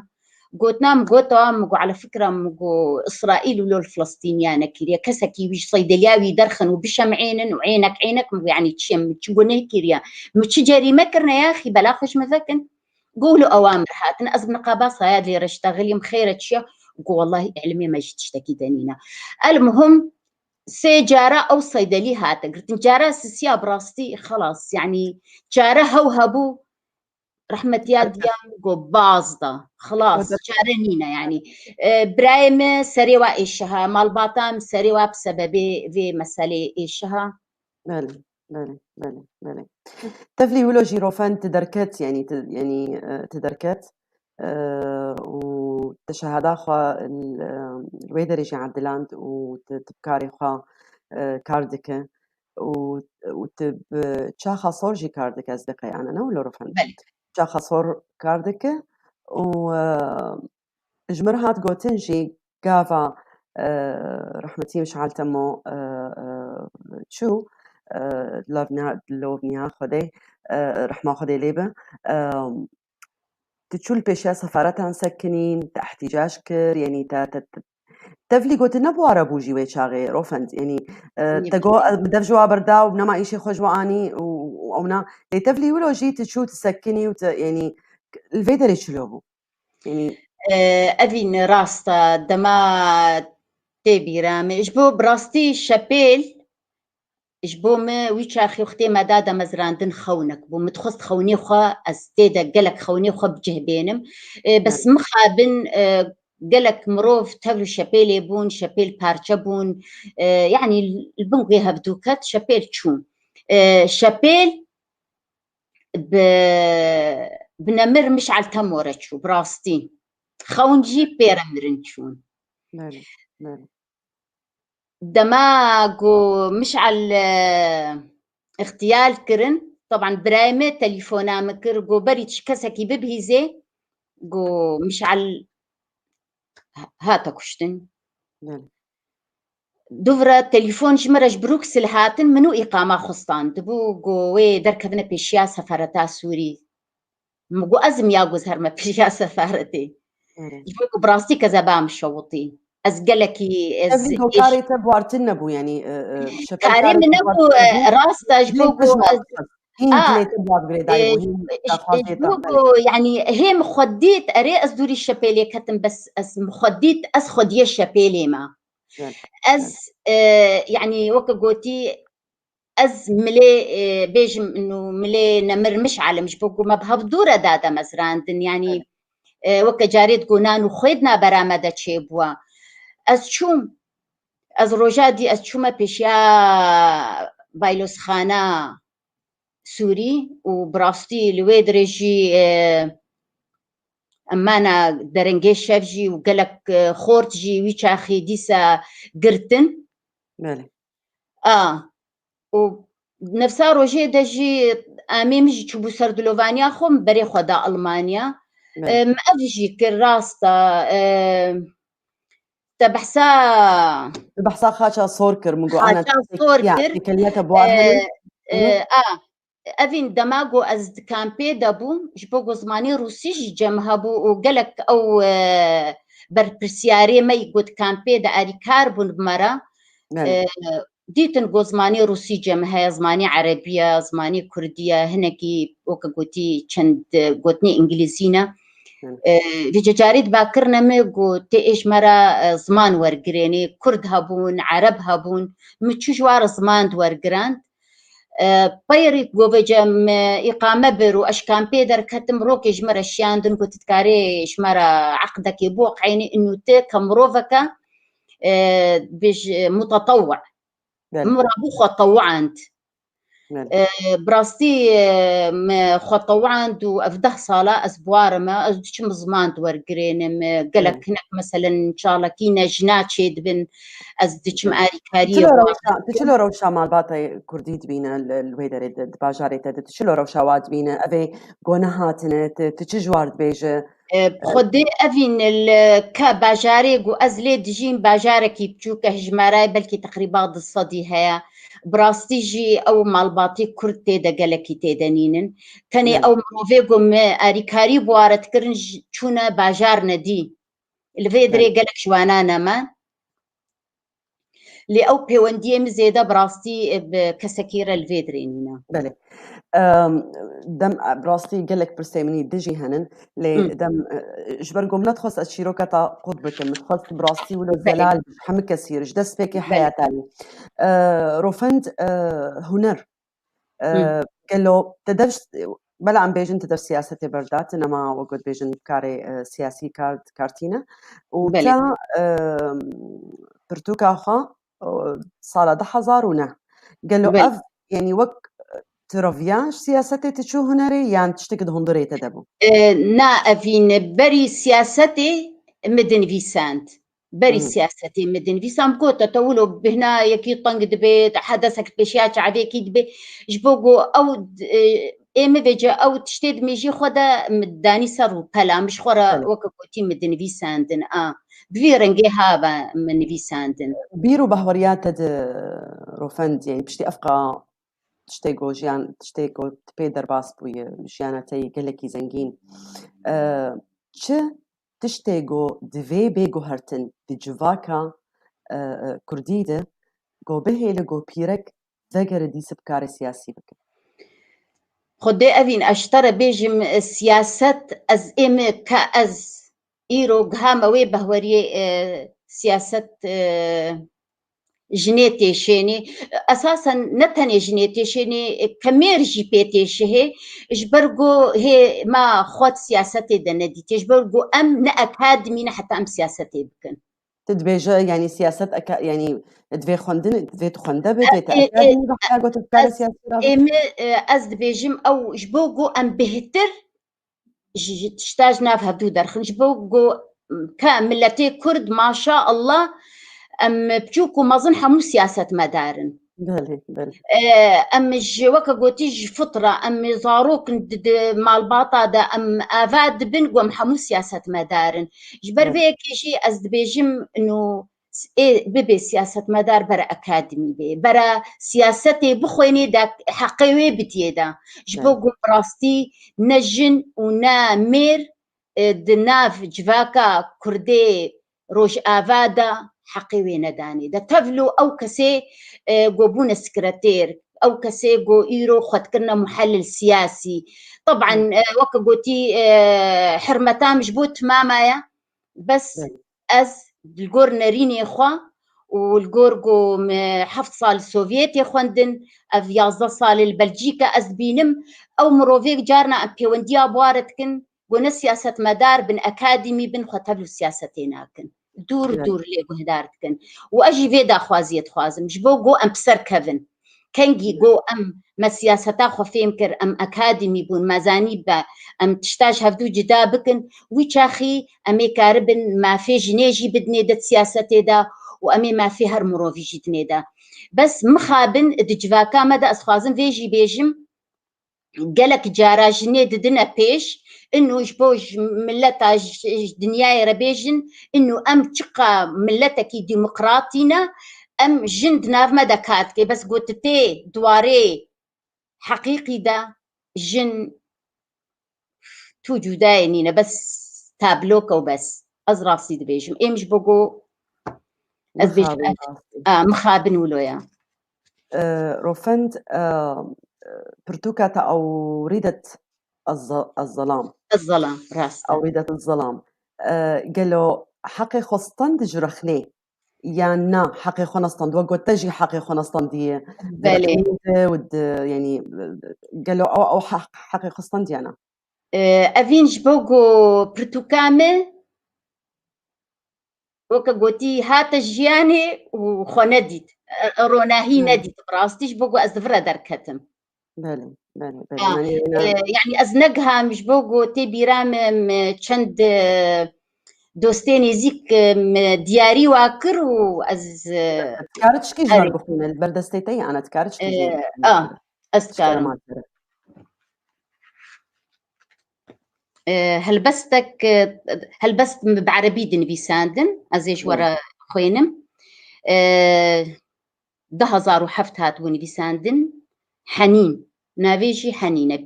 Gotina min got, ewa min go, ala fikra min go, Îsraîl wilo li Filistîniya nekiriye. Kesekî wî ji seydeliya wî derxin û bişem'înin û eynek eynek min go, yanî çi ye, min çi guneh kiriye? Min çi cerîme kirine yaxî, bela xwe ji min vekin. Go wilo ewa mir hatin, ez bi niqaba saya lê re ştexilîm, xêre çi ye? Go wellahî ilimê me jî tiştekî de nîne. El muhim sê cara ew seydelî hate girtin. Cara sisiya bi rastî xelas, yanî çare hew hebû, rehmetiya diya min go baz da. Xelas, çare nîne yanî. E, birayê min serê wa êşiha, malbata min serê wa bi sebebê vê meselê êşiha. Belê, belê, belê, belê. Tevlî wilo jî Rofen tu derket, yanî tu, yanî, e, tu derket, e, û tu şehada xwe li, e, li wê derê jî ediland û tu, tu bi karê xwe, e, kar dike û, û tu bi çaxa sor jî kar dike, ez diqeyane, ne wilo Rofen? Belê. Çaxa sor kar dike û, e, ji mir hat gotin jî gava, e, rehmetî Mişal Temo, e, e, çû, e, lovniya, lovniya Xwedê, e, rehma Xwedê lê be. E, tu çû li pêşiya sefaretan sekinîn, te ihtîcac kir, yanî te, te, te, tevlî gotin ne bi ware bû jî wê çaxê, Rofend, yanî, e, te got, e, min dev ji wa berda û nema îşê xwe ji wa anî û, û ew na. Lê tevlî wilo jî tu çû, tu sekinî û tu, yanî, li vê derê çilo bû? Yanî, e, evîn rast e, dema tê bîra min. Ji bo bi rastî şepêl, ji bo min wî çaxî wextê me da demezrandin xewnek bû. Min dixwest xewnê xwe, ez tê de gelek xewnê xwe bi cih bênim. E, bes mixabin, e, gelek mirov tevl û şepêlê bûn, şepêl parçe bûn. E, yanî li bin wê hevdû ket, şepêl çûn. E, şepêl bi, bi nemir Mişal Temo re çû, bi rastî. Xewn jî pê re mirin çûn. Belê, belê. Dema ku Mişal, e, îxtiyal kirin, teban birayê me telefona min kir, got, berî çi kesekî bibihîzê, got, Mişal hate kuştin. Belê. Dûvra telefon ji me re ji Brûksel hatin, min û îqama xwe standibû, got, wê derkevine pêşiya sefareta Sûrî. Min got, ez im ya got herme pêşiya sefaretê. Belê. Ji bo ku bi rastî kezeba min şewitî. Ez gelekî, ez Evlî go êş- karê te buartin nebû, yanî, e, e, şepel Karê karê min te nebû, buartin e, nebû. Rast e, ji Lê bo te ji ku me ez Hîn A, dilê te bavgirê dayî e, bû, hîn ji, ji daxwazê ji te bo belê. Ku, yanî, hê min xwe dît, erê, ez dûrî şepêlê ketim, bes ez min xwe dît, ez xwediyê şepêlê me. Belê, Ez, belê. e, yanî, weke gotî, ez milê, e, bêjim, inu milê nemir Mişal im, ji bo ku me bi hev dû re da demezrandin, yanî, Belê. e, weke carê digo nan û xwêdna bera me de çêbûwa. Ez çûm, ez roja dî, ez çûme pêşiya baylozxana Sûrî û bi rastî li wê dirê jî, e, em mana derengê şev jî û gelek, e, xort jî wî çaxî dîsa girtin. Belê. A, û nefsa rojê de jî amê min jî çûbû ser dilovaniya xwe, min berê xwe da Almanya. Belê. E, min ev jî kir, rast e, e, te behsa Te behsa xaça sor kir, min got, ana Xaça sor têkiliya, kir. Têkiliya te buar E, hene? e, Hı hı. a, evîn dema ku ez di kampê de bûm, ji bo ku zimanê rûsî jî cem hebû û gelek ew, e, berpirsyarê me ku di kampê de alîkar bûn bi me re. Belê. E, dîtin ku zimanê rûsî cem heye, zimanê erebî ye, zimanê kurdî ye, hinekî weke gotî çend, e, gotinê îngilîzî ne. Hı. E, vêca carê diba kirine min ku tê ê ji me re, e, ziman wergirênê, kurd hebûn, ereb hebûn, min çû ji wa re ziman wergirand. E, peyirî ku vêca min îqame bir û ez ji kampê derketim, rokê ji me re şiyandin, got, tu dikarê ji me re eqdekê biweqeynî, inu tu ke miroveke, e, bêj, e, mutetewwe. Belê. Min re bû xwe tewand. E, bi rastî, e, me xwe tewand û ev deh sala ez bi war im, ez diçim ziman di wergirênim, e, gelek hinek meselen çalakî ne jina çêdibin, ez diçim alîkariyê wan. Tu çilo rewşa malbata kurdî dibîne li, li wê derê di, di bajarê te de, tu çilo rewşa wa dibîne, ev ê go nehatine, tu, tu çi ji war dibêje? E, bi xwedê evîn li ke bajarê ku ez lê dijîm, bajarekî biçûk e, hijmarayê belkî teqrîba du sedî heye. Bi rastî jî ew malbatî kurd tê de gelekî tê de nînin. Tenê ew mirovê ku me alîkarî bi ware dikirin, çûne bajar nedî. Li vê dirê gelek ji wana ne me. Lê ew pêwendiyê min zêde bi rastî, e, bi kesekî re li vê dirê nîne. Belê. Em, dem, e, bi rastî gelek pirsê min î din jî henin. Lê dem, e, ji ber ku min nedixwest ez çîroka te qut bikim. Min dixwest bi rastî wilo zelal bi hemî kesî re ji destpêkê heyata wî. E, Rofend, e, huner, E, gelo te dev, bela em bêjin te dev siyasetê berda, tu nema wek got bêjin karê, e, siyasî kar, kartîne. Û te, e, pirtûka xwe, e, sala du hezar û neh. Gelo ev, yanî wek, e, tu reviya ji siyasetê tu çû hunerê yan tiştek di hundirê te de bû? E, na, evîn berî siyasetê min dinivîsand. Berî siyasetê min dinivîsand, gote te wilo bihna yekî teng dibe, heta desek pêşiya çavêkî dibe. Ji bo ku ew, e, ê min vêce ew tiştê di mêjî xwe de min danî ser rûpela, min ji xwe re weke gotî min dinivîsandin, a, bi vî rengê ha ve min nivîsandin. Bîr û bahweriya te di Rofend, yanî piştî evqa tiştê ku jiyan, tiştê ku tu pê derbas bûye, jiyana te yê gelekî zengîn. E, çi tiştê ku divê bê guhertin di civaka, e, e, kurdî de, ku bihêle ku pîrek vegere dîse bi karê siyasî bike? Xwedê evîn ez ji te re bêjim, e, siyaset, ez ê min ka ez îro gihame wê behweriyê, e, siyaset, e, jinê têşênê. Esasen ne tenê jinê têşênê, kemêr jî pê têşihê. Ji ber ku hê ma xwe di siyasetê de nedîtiye. Ji ber ku em ne akademî ne heta em siyasetê bikin. Tu dibêje, yanî siyaset eka-, yanî divê xwendin, divê tu xwende be, divê tu akademî be, heya ku tu bi karê siyasî re. Ê min, e, ez dibêjim ew ji bo ku em bêhtir ji, ji tişta ji nav hevdû derxin. Ji bo ku, ka miletê Kurd, maşa Allah, em biçûk û mezin hemû siyasetmedar in. Belê, belê. E, em ji, weke gotî, ji fitra, em zarok in di, di malbata de, em ava dibin ku em hemû siyasetmedar in. Ji ber vê yekê jî ez dibêjim, ino, ê bibe siyasetmedar bere akademî bê, bere siyasetê bixwênê de heqê wê bidiyê de. Ji bo ku bi rastî ne jin û ne mêr, e, di nav civaka Kurdê Rojava de heqê wê nedanê de. Tevlo ew kesê, e, ku bûne sekretêr, ew kesê ku îro xwe dikirine muhelil siyasî. Teban, e, weke gotî, e, hurmeta min ji bo timama ye. Bes ez li gor nerînê xwe û li gor ku me heft sal Sovyetê xwendin, ev yazdeh salê li Belcîka ez dibînim, ew mirovê carna em pêwendiya bi wa re dikin, ku ne siyasetmedar bin, akademî bin, xwe tevlî siyasetê nakin. Dûr dûr lê guhdar dikin. Û ez jî vê daxwaziyê dixwazim, ji bo ku em bi ser kevin. Kengî ku em me siyaseta xwe fêm kir, em akademî bûn, me zanî be, em tişta ji hevdû cida bikin, wî çaxî em ê karibin mafê jinê jî bidinê de siyasetê de û em ê mafê her mirovî jî dinê de. Bes mixabin di civaka me de ez dixwazim vê jî bêjim, gelek cara jinê didine pêş, ino ji bo ji mileta ji, ji dinyayê re bêjin, ino em çiqa miletekî demokratî ne, em jin di nav me de kar dike. Bes ku tu tê di warê heqîqî de jin tu cudayê nîne, bes tablok e û bes. Ez rastî dibêjim. Êm ji bo ku ez bêjim, mixabin wilo ye. E, Rofend, e, pirtûka te Ewrîdet Ez-, Ez-Zelam. Ez-Zelam, rast e. Ewrîdet Ez-Zelam. E, gelo heqê xwe stand ji rexnê? Yan na, heqê xwe nestand? Wek got te jî heqê xwe nestandiye. Belê. Di rexnê de û di, yanî, gelo ew, ew heq, heqê xwe stand yan na? E, evîn ji bo ku pirtûka me, weke gotî, hate jiyanê û xwe nedît. E, ronahî nedît. Bi rastî ji bo ku ez di vir re derketim. Belê, belê, belê. Ha, Yani, e, yani ez negiha min ji bo ku tê bîra min, min çend, e, dostê nêzîk, e, min diyarî wa kir û ez, e, Dikare tişkî ji we re bixwîne, li ber destê te ye, ana dikare tişkî ji we re bixwîne. A, ez dikarim. E, helbestek, e, helbest bi erebî dinivîsandin, ez ê ji we re xwênim. E, du hezar û heft hatibû nivîsandin. Henîn. Navê jî Henîn e.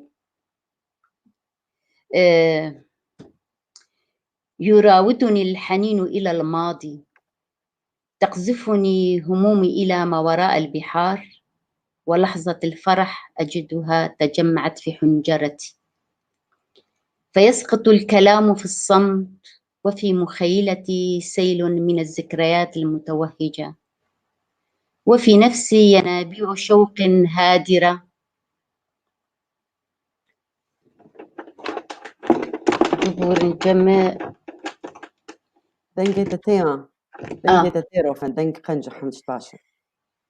E, يراودني الحنين إلى الماضي، تقذفني همومي إلى ما وراء البحار، ولحظة الفرح أجدها تجمعت في حنجرتي، فيسقط الكلام في الصمت، وفي مخيلتي سيل من الذكريات المتوهجة، وفي نفسي ينابيع شوق هادرة. Biborîn, cem e. Dengê te tê ya. Dengê te tê Rofen, deng qenc e, hemd baş e.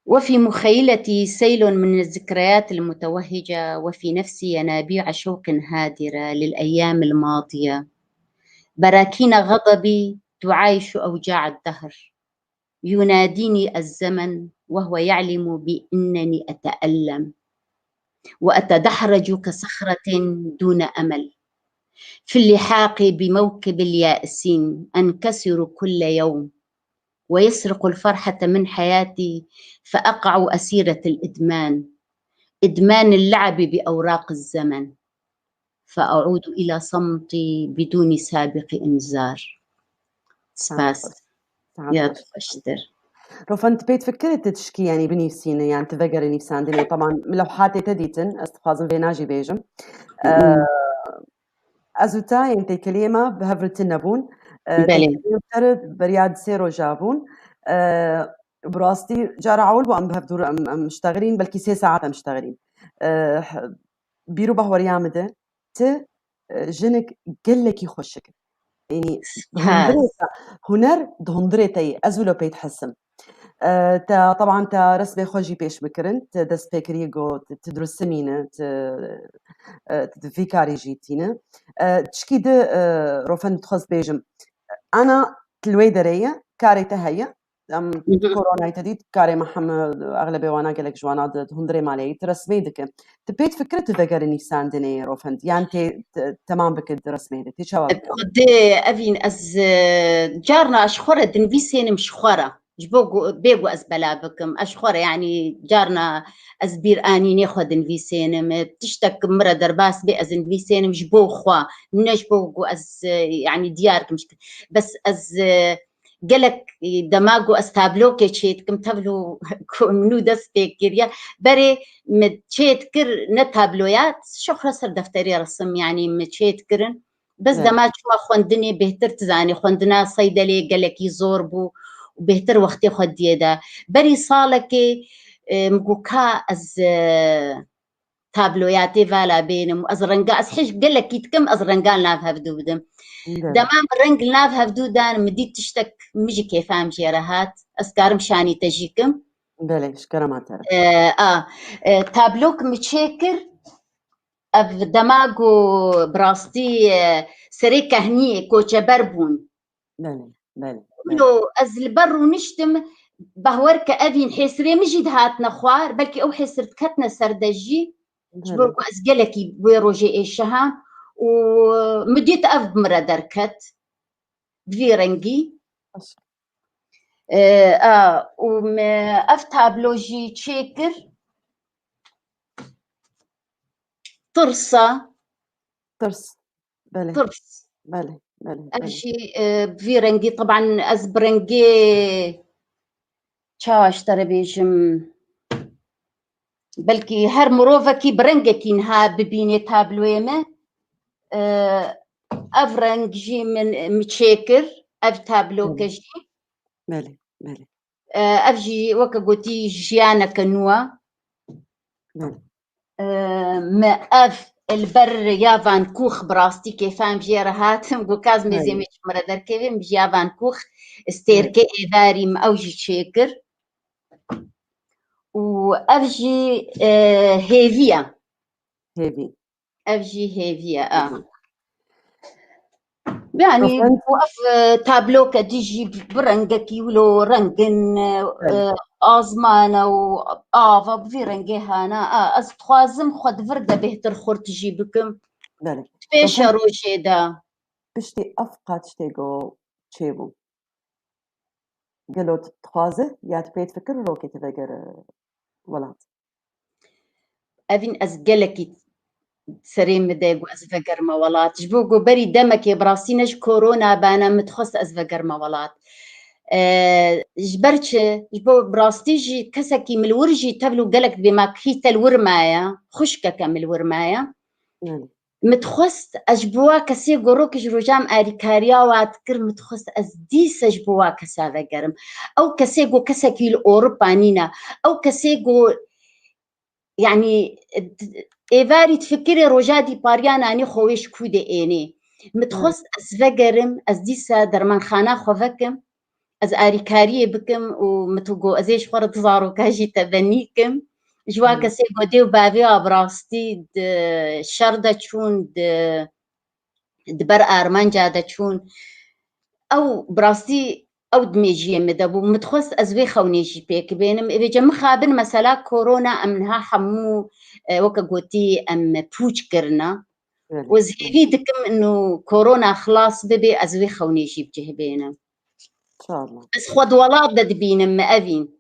وفي مخيلتي سيل من الذكريات المتوهجة، وفي نفسي ينابيع شوق هادرة للأيام الماضية. براكين غضبي تعايش أوجاع الدهر. يناديني الزمن وهو يعلم بأنني أتألم، وأتدحرج كصخرة دون أمل. في اللحاق بموكب اليائسين أنكسر كل يوم، ويسرق الفرحة من حياتي، فأقع أسيرة الإدمان، إدمان اللعب بأوراق الزمن، فأعود إلى صمتي بدون سابق إنذار. Spas. Ya tu xweştir. Rofen, tu pê difikirî tu tişkî, yanî, binivîsînî, yan tu vegerî nivîsandinê. Teban min lewhatê te dîtin, ez dixwazim vêna jî bêjim. Ee, ez û te yên têkiliyê me bi hev re tune bûn. Ee, Belê. Têkiliyên te re beriya di sê roja bûn. Ee, bi rastî cara ewil bû em bi hev dûr em, em miştexilîn, belkî sê saet em miştexilîn. Ee, bîr û bahweriya min de, tu, e, jinik gelekî xweşik. Yanî, Ha. hundirê te, huner di hundirê te yî. Ez wilo pê dihesim. E, te, teban te resmê xwe jî pêş bikirin. Te dest pê kirî got, tu dirustimîne, tu, e, tu vî karî jî tîne. E, tişkî di, e, Rofen dixwest bêjim. Ana tu li wê derê ye, karê te heye. Em Hı hı. koronayê te dît, karê me heme, exlebê wana gelek ji wana di, di hundirê malê yî, tu resmê dike. Tu pê difikirî tu vegerî nivîsandinê Rofen, yan tê, te-, temam bike di resmê de, tê çawa bike? Xwedê evîn ez, e, carna ji xwe re dinivîsênim ji xwe re. Ji bo ku, bê ku ez bela bikim. Ez ji xwe re, yanî carna ez bîr anînê xwe dinivîsênim. Tiştek min re derbas bê ez dinivîsênim ji bo xwe. Ne ji bo ku ez, e, yanî diyar kim ji-, bes ez, e, gelek, e, dema ku ez tablokê çêdikim, tevlo ku min nû dest pê kiriye, berê min çêdikir ne tabloya, şoxra ser defterê resim, yanî min çêdikirin. Bes Evet. dema çûma xwendinê bêhtir, tu zanî, xwendina seydelê gelekî zor bû û bêhtir wextê xwe diyê de. Berî salekê, e, min got ka ez, e, tabloya tê vala bênim û ez renga, ez hêj gelekî dikim, ez rengan nav hevdû bidim. Evet. Dema min reng li nav hevdû dan, min dît tiştek min ji kêfa min jê re hat, ez karim şanî te jî kim. Belê, ji kerema te re. E, a, e, tablok min çêkir, ev dema ku bi rastî, e, serê kehniyê koçeber bûn. Belê, belê, belê. Wilo ez li ber rûniştim, bahwer ke evîn hêsirê min jî dihatine xwar, belkî ew hêsir diketine ser de jî. Ji bo Belê. ku ez gelekî wê rojê êşiha û min dît ev bi min re derket. Bi vî rengî. Baş. E, a, û me ev tablo jî çêkir. Tirsa. Tirs. Belê. Tirs. Belê, belê, Ev belê. jî, e, bi vî rengî, teban ez bi rengê, çawa ji te re bêjim, belkî her mirovekî bi rengekî niha bibînê tabloyê me. E, ev reng jî min, min çêkir, ev tabloke Belê. jî. Belê, belê. E, ev jî weke gotî jiyaneke nû e. Belê. E, me ev li ber ya Van Gogh bi rastî kêfa min jê re hat. Min got ka ez mêzê Belê. me ji min re derkeve, min ji ya Van Gogh stêrkê Belê. êvarî min ew jî çêkir. Û ev jî, e, hêvî ye. hêvî. Ev jî hêvî ye. A. Yani, Efendim? Bu ev, e, tabloke dî jî bi rengekî wilo rengin, e, Evet. e, azmane û ava bi vî rengê hana. A, ez dixwazim xwe di vir de bêhtir xurt jî bikim. Belê. Di pêşe Efendim? Rojê de. Piştî ev qat tiştê go çêbû. Gelo tu dixwaze ya tu pê difikir rokê tu vegere welat? Evîn ez gelekî serê min de got ez vegerime welat. Ji bo ku berî demekê bi rastî ne ji korona bane min dixwest ez vegerime welat. E, ji ber çi? Ji bo bi rastî jî kesekî min li wir jî tevlû gelek dibê ma kî te li wir maye, xwişkeke min li wir maye. Min dixwest ez ji bo wa kesê gorokî ji roja min alîkariya wa dikir, min dixwest ez dîse ji bo wa kesa vegerim. Ew kesê go kesekî li Ewropa nîne. Ew kesê go, yanî, êvarî difikirê roja dîpariya nanî xwe wê ji kû de ênê. Min dixwest ez vegerim, ez dîse dermanxana xwe vekim. Ez arîkariyê bikim û min tu got ez ê ji xwe re du zaroka jî tebenî kim. Ji wa Hmm. kesê got dê û bavê wa bi rastî di şer de çûn, di, di ber armanca de çûn. Ew bi rastî ew di mêjiyê min de bû. Min dixwest ez wê xewnê jî pêk bênim. Ê vêce mixabin mesela korona em niha hemû, e, weke gotî em pûç kirine. Evet. Û ez hêvî dikim inu korona xilas bibe ez wê xewnê jî bi cih bênim. İnşallah. Ez xwe di welat de dibînim, min evîn.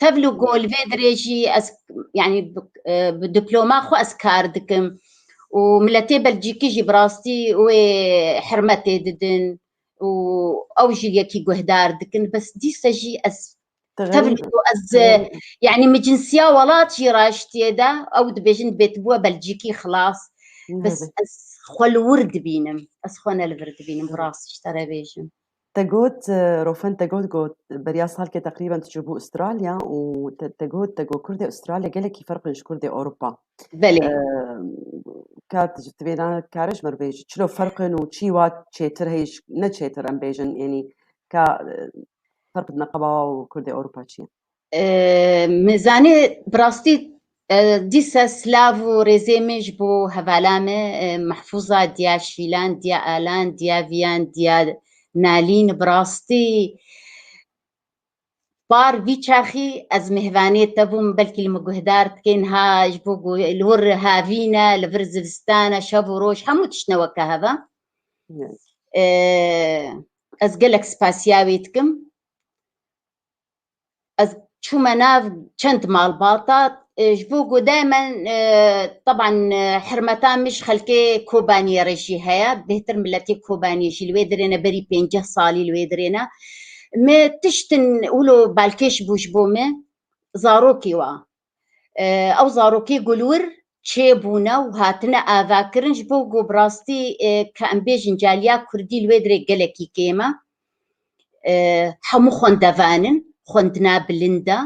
Tevlû go li vê dirê jî ez, yanî, bi, e, bi diploma xwe ez kar dikim. Û miletê Belcîkî jî bi rastî wê hurmetê didin. Û ew jî yekî guhdar dikin. Bes dîse jî ez Tevlû ez, yanî, min cinsiya welat jî raştiyê de, ew dibêjin dibê tu bûye Belcîkî xilas. Bes ez xwe li wir dibînim. Ez xwe ne li vir dibînim, bi rastî ji te re bêjim. Te got, e, Rofen te got, got, beriya salkê teqrîben tu çûbû Australya û te, te got, te got Kurdê Australya gelekî ferq in ji Kurdê Ewropa. Belê. E, ka tu ji, tu vê ne kare ji me re bêjî, çilo ferq in û çi wa çêtir heye ji, ne çêtir em bêjin, yanî ka, e, ferq di neqeba û Kurdê Ewropa çi ye? E, min zanî, bi rastî, e, dîse silav û rêzê min ji bo hevala me, e, Mehfûza diya Şîlan, diya Alan, diya Viyan, diya Nalîn, bi rastî par vî çaxî ez mêhvanê te bûm, belkî li min guhdar dikên ha ji bo ku li wir havîn e, li vir zivistan e, şev û roj, hemû tişt ne weke hev e. Evet. E, ez gelek spasiya wê dikim. Ez çûme nav çend malbata, e, ji bo ku daimen, e, teban, e, hurmeta min ji xelkê Kobaniyê re jî heye, bêhtir miletê Kobaniyê jî li wê dirê ne, berî pênceh salî li wê dirê ne. Me tiştin wilo balkêş bû ji bo me, zarokê wa. E, ew zarokê ku li wir çêbûne û hatine avakirin, ji bo ku bi rastî, e, ka em bêjin caliya kurdî li wê dirê gelekî kêm e. E, hemû xwendevan in, xwendina bilind e.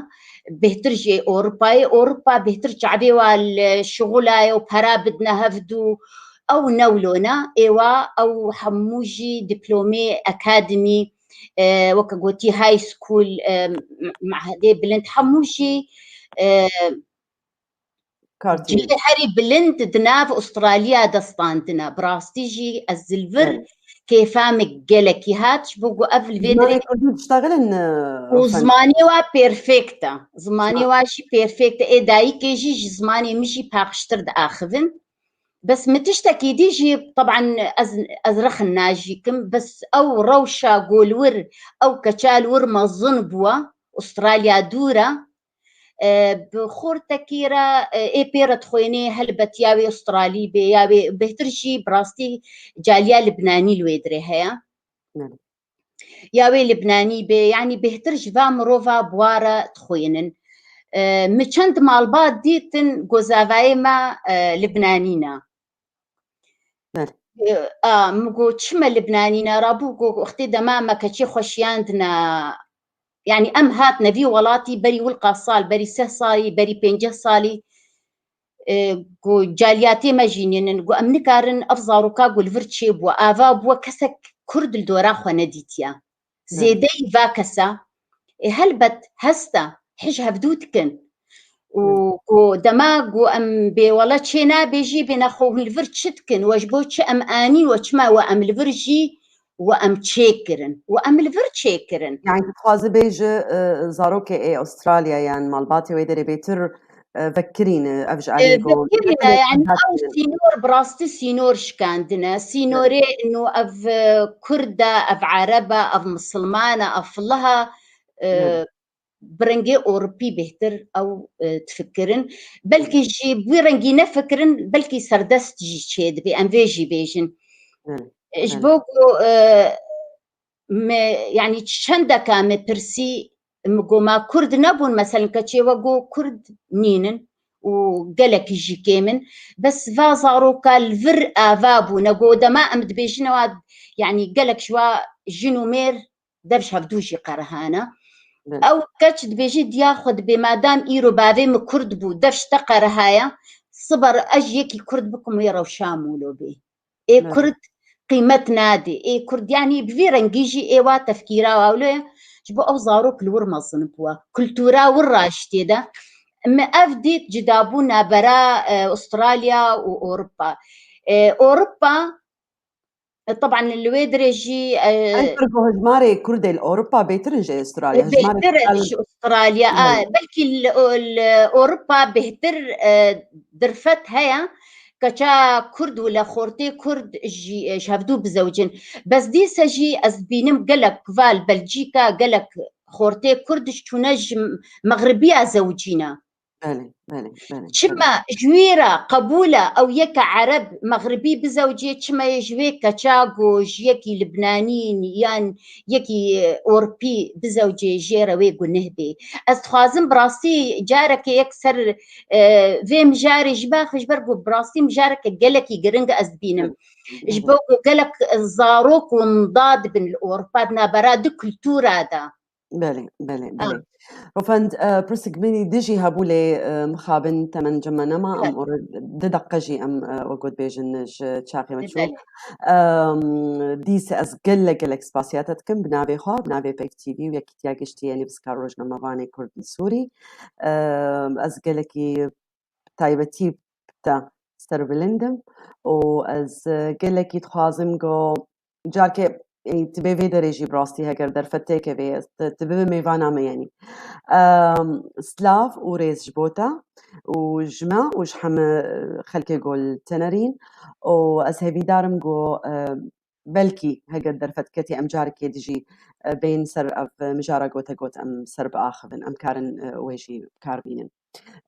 Bêhtir jî Ewropayê, Ewropa bêhtir çavê wa li şixula ye û pera bidine hevdû. Ew ne wilo ne, êwa ew hemû jî diplomê akademî, e, weke gotî high school, e, mehedê bilind, hemû jî, e, Kartî. Cihê herî bilind di nav Australya de standine. Bi rastî jî ez li vir Evet. kêfa min gelekî hat, ji bo ku ev li vê Zimanê dirê kurdî diştexilin, e, û Rofen? Zimanê wa perfect e. Zimanê Ziman. wa jî perfect e. Ê dayikê jî ji zimanê min jî paqijtir diaxivin. Bes min tiştekî dî jî, teban ez, ez rexin najîkim, bes ew rewşa ku li wir, ew keça li wir mezin bûye, Australya dûr e, e, bi xortekî re, e, ê pê re dixwênê, helbet ya wê Australî bê, ya wê bêhtir jî bi rastî caliya Libnanî li wê dirê heye. Evet. Ya wê Libnanî bê, yanî bêhtir ji va mirova bi wa re dixwênin. E, min çend malbat dîtin, gozavayê me, e, Libnanî ne. Belê. E, a, min got, çima Libnanî ne? Rabû got, wextê dema me keçê xwe şiyandine, yanî em hatine vî welatî berî wilqa sal, berî seh salî, berî pênceh salî, e, ku caliyatê me jî nînin, ku em nikarin ev zaroka ku li vir çêbû, ava bû kesek kurd li dora xwe nedîtiye. Hı. Zêdeyî va kesa, e, helbet hest e, hij hevdû dikin. û ku dema ku em bê wele çê nabê jî bê nexwe hûn li vir çi dikin, we ji bo çi em anîn, we çima we em li vir jî, we em çêkirin, we em li vir çêkirin. Yani tu dixwaze bêje, e, zarokê ê Australya yan malbatê wê derê bêtir, e, vekirîne, ev ji aliyê ku vekirîne, yani ew sînor, bi rastî sînor şikandine. Sînorê ino ev, e, Kurd e, ev Ereb e, ev Misilman e, ev Filiha, e, bi rengê Ewropî bêhtir ew, e, difikirin. Belkî jî bi wî rengî nefikirin, belkî serdest jî çêdibê, em vê jî bêjin. Ji bo ku, e, me, yanî çendeka me pirsî, min got, ma Kurd nebûn, meselen keçê we got Kurd nînin û gelekî jî kêm in. Bes va zaroka li vir ava bûne, got dema em dibêjin ewa, yanî gelek ji wa jin û mêr dev ji hevdû jî qerihane. Belê. Ew keç dibêje diya xwe dibê, madam îro bavê min Kurd bû, dev ji te qerihaya, siber ez ji yekî Kurd bikim wê rewşa mûlo bê. Ê Belê. Kurd qîmet nadê. Ê Kurd, yanî bi vî rengî jî ê wa tefkîra wawlo ye. Ji bo ew zarok li wir mezin bû. Kultura wir raştê de. Me ev dît cida bû nabera, e, Australya û Ewropa. E, Ewropa E, teban li wê dirê jî, e, Ev ku hejmarê Kurdê li Ewropa bêtir in ji Australya. Hejmarê bêhtir Kurdan ji Australya. A, Belê. Belkî li, li Ewropa bêhtir, e, dirfet heye. Keça Kurd û li xortê Kurd jî, e, ji hevdû bizewicin. Bes dîse jî ez dibînim gelek va li Belcîka, gelek xortê Kurd ji çûne ji Mexribiya zewicîne. Belê, belê, belê, belê. Çima ji wî re qebûl e ew yeke Ereb Mexribî bizewcê, çima yê ji wê keça ku ji yekî Libnanî yan yekî, e, Orpî bizewcê jê re wê gunih bê? Ez dixwazim bi rastî careke yek ser, e, vê mijarê jî baxim, ji ber ku bi rastî mijareke gelekî giring ez dibînim. Belê. Ji bo ku gelek zarok winda dibin li Ewropa di navbera du kultura de. Belê, belê, Ah. belê. Rofend, e, pirsik min î dijî hebû lê, e, mixabin temen cime nema, Belê. em ora du deqe jî em, e, we got bêjin ji çaxê me çû. Belê. Em, dîse ez gelek, gelek spasiya te dikim bi navê xwe, bi navê Peyv T V û Yekîtiya Giştî yê Nivîskar Rojnamevanê Kurd li Sûrî. Em, ez gelekî taybetî te serbilind im û ez, e, gelekî dixwazim ku carkê, ê, tu bê vê derê jî bi rastî heger derfet têkevê, ez, tu, tu bibe mêvana me, yanî. Em, silav û rêz ji bo te û ji me û ji heme xelkê ku li te nerîn û ez hêvîdar im ku, e, belkî heger derfet ketî em carekê dijî, e, bên ser ev mijara gote got em ser biaxivin, em karin, e, wê jî kar bînin.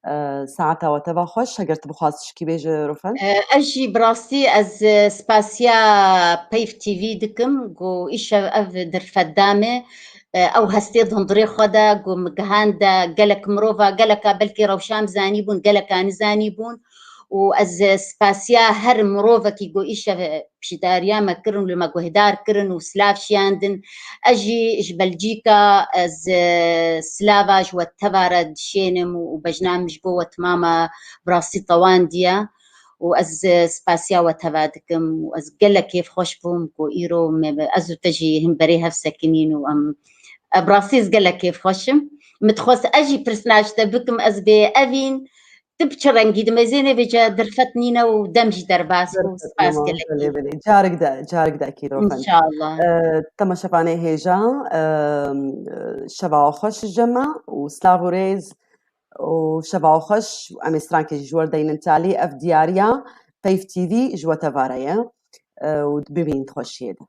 E, saeta we teva xweş, heger tu bixwaz tişkî bêje Rofend. E, ez jî bi rastî ez, e, spasiya Peyv T V dikim, ku îşev ev derfet da me, e, ew hestê di hundirê xwe de, ku min gihand de gelek mirova, geleka belkî rewşa em zanîbûn, geleka nizanîbûn. û ez spasiya her mirovekî ku îşev piştdariya me kirin û li me guhdar kirin û silav şiyandin. Ez jî ji Belcîka, ez, e, silava ji we teva re dişênim û, û bejna min ji bo we timama bi rastî tewandiye û ez, e, spasiya we teva dikim û ez gelek kêfxweş bûm ku îro me, ez û te jî him berê hev sekinîn û em, e, bi rastî ez gelek kêfxweş im. Min dixwest ez jî pirsna ji te bikim, ez bê evîn, Tu bi çi rengî dimezênê vêca derfet nîne û dem jî derbas bû. Spas gelekî. Belê, belê. Carik de, carik de kî Rofen. Înşallah. Ee, temaşevanê hêja, ee, şeva xweş ji me û silav û rêz û şeva xweş û em ê strankê jî ji we deynin talî. Ev diyariya Peyv T V ji we tevare ye, ee, û bimînin di xweşiyê de.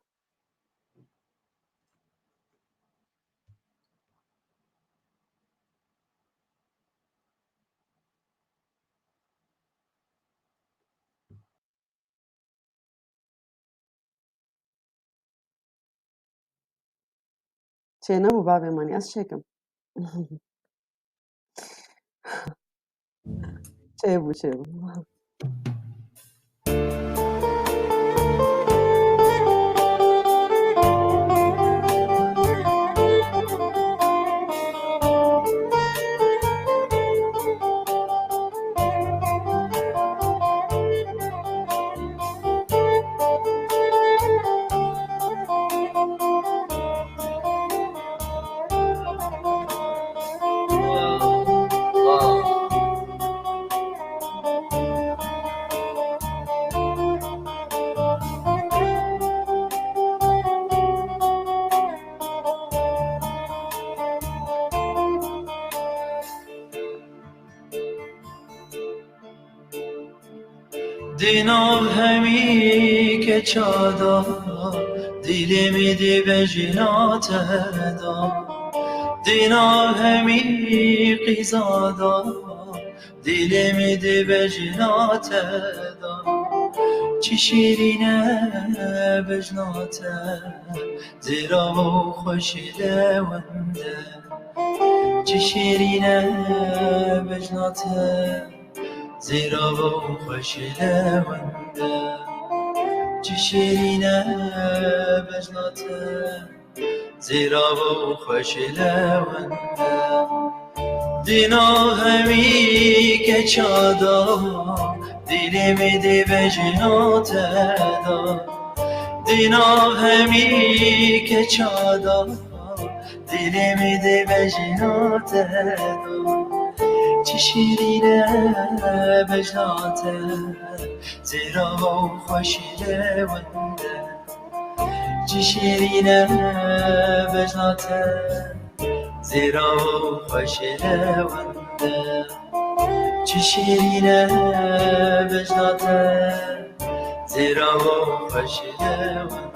Çênebû bavê manî, ez çêkim. Çêbû, çêbû. Di nav hemî keça de, dilê min dê bejna te de. Di nav hemî qîza de, dilê min dê bejna te de. Çi şêrîn e bejna te, zêrava û xweşê lewende. Çi şêrîn e bejna te, zêrava û xweşê lewende. Çi şêrîn e bejna te, zêrava û xweşê lewende. Di nav hemî keça de, dilê min dê bejna te de. Di nav hemî keça de, dilê min dê bejna te de. Çi şêrîn e bejna te, zêrava û xweşê lewende. Çi şêrîn e bejna te, zêrava û xweşê lewende. Çi şêrîn e bejna te, zêrava û xweşê lewende.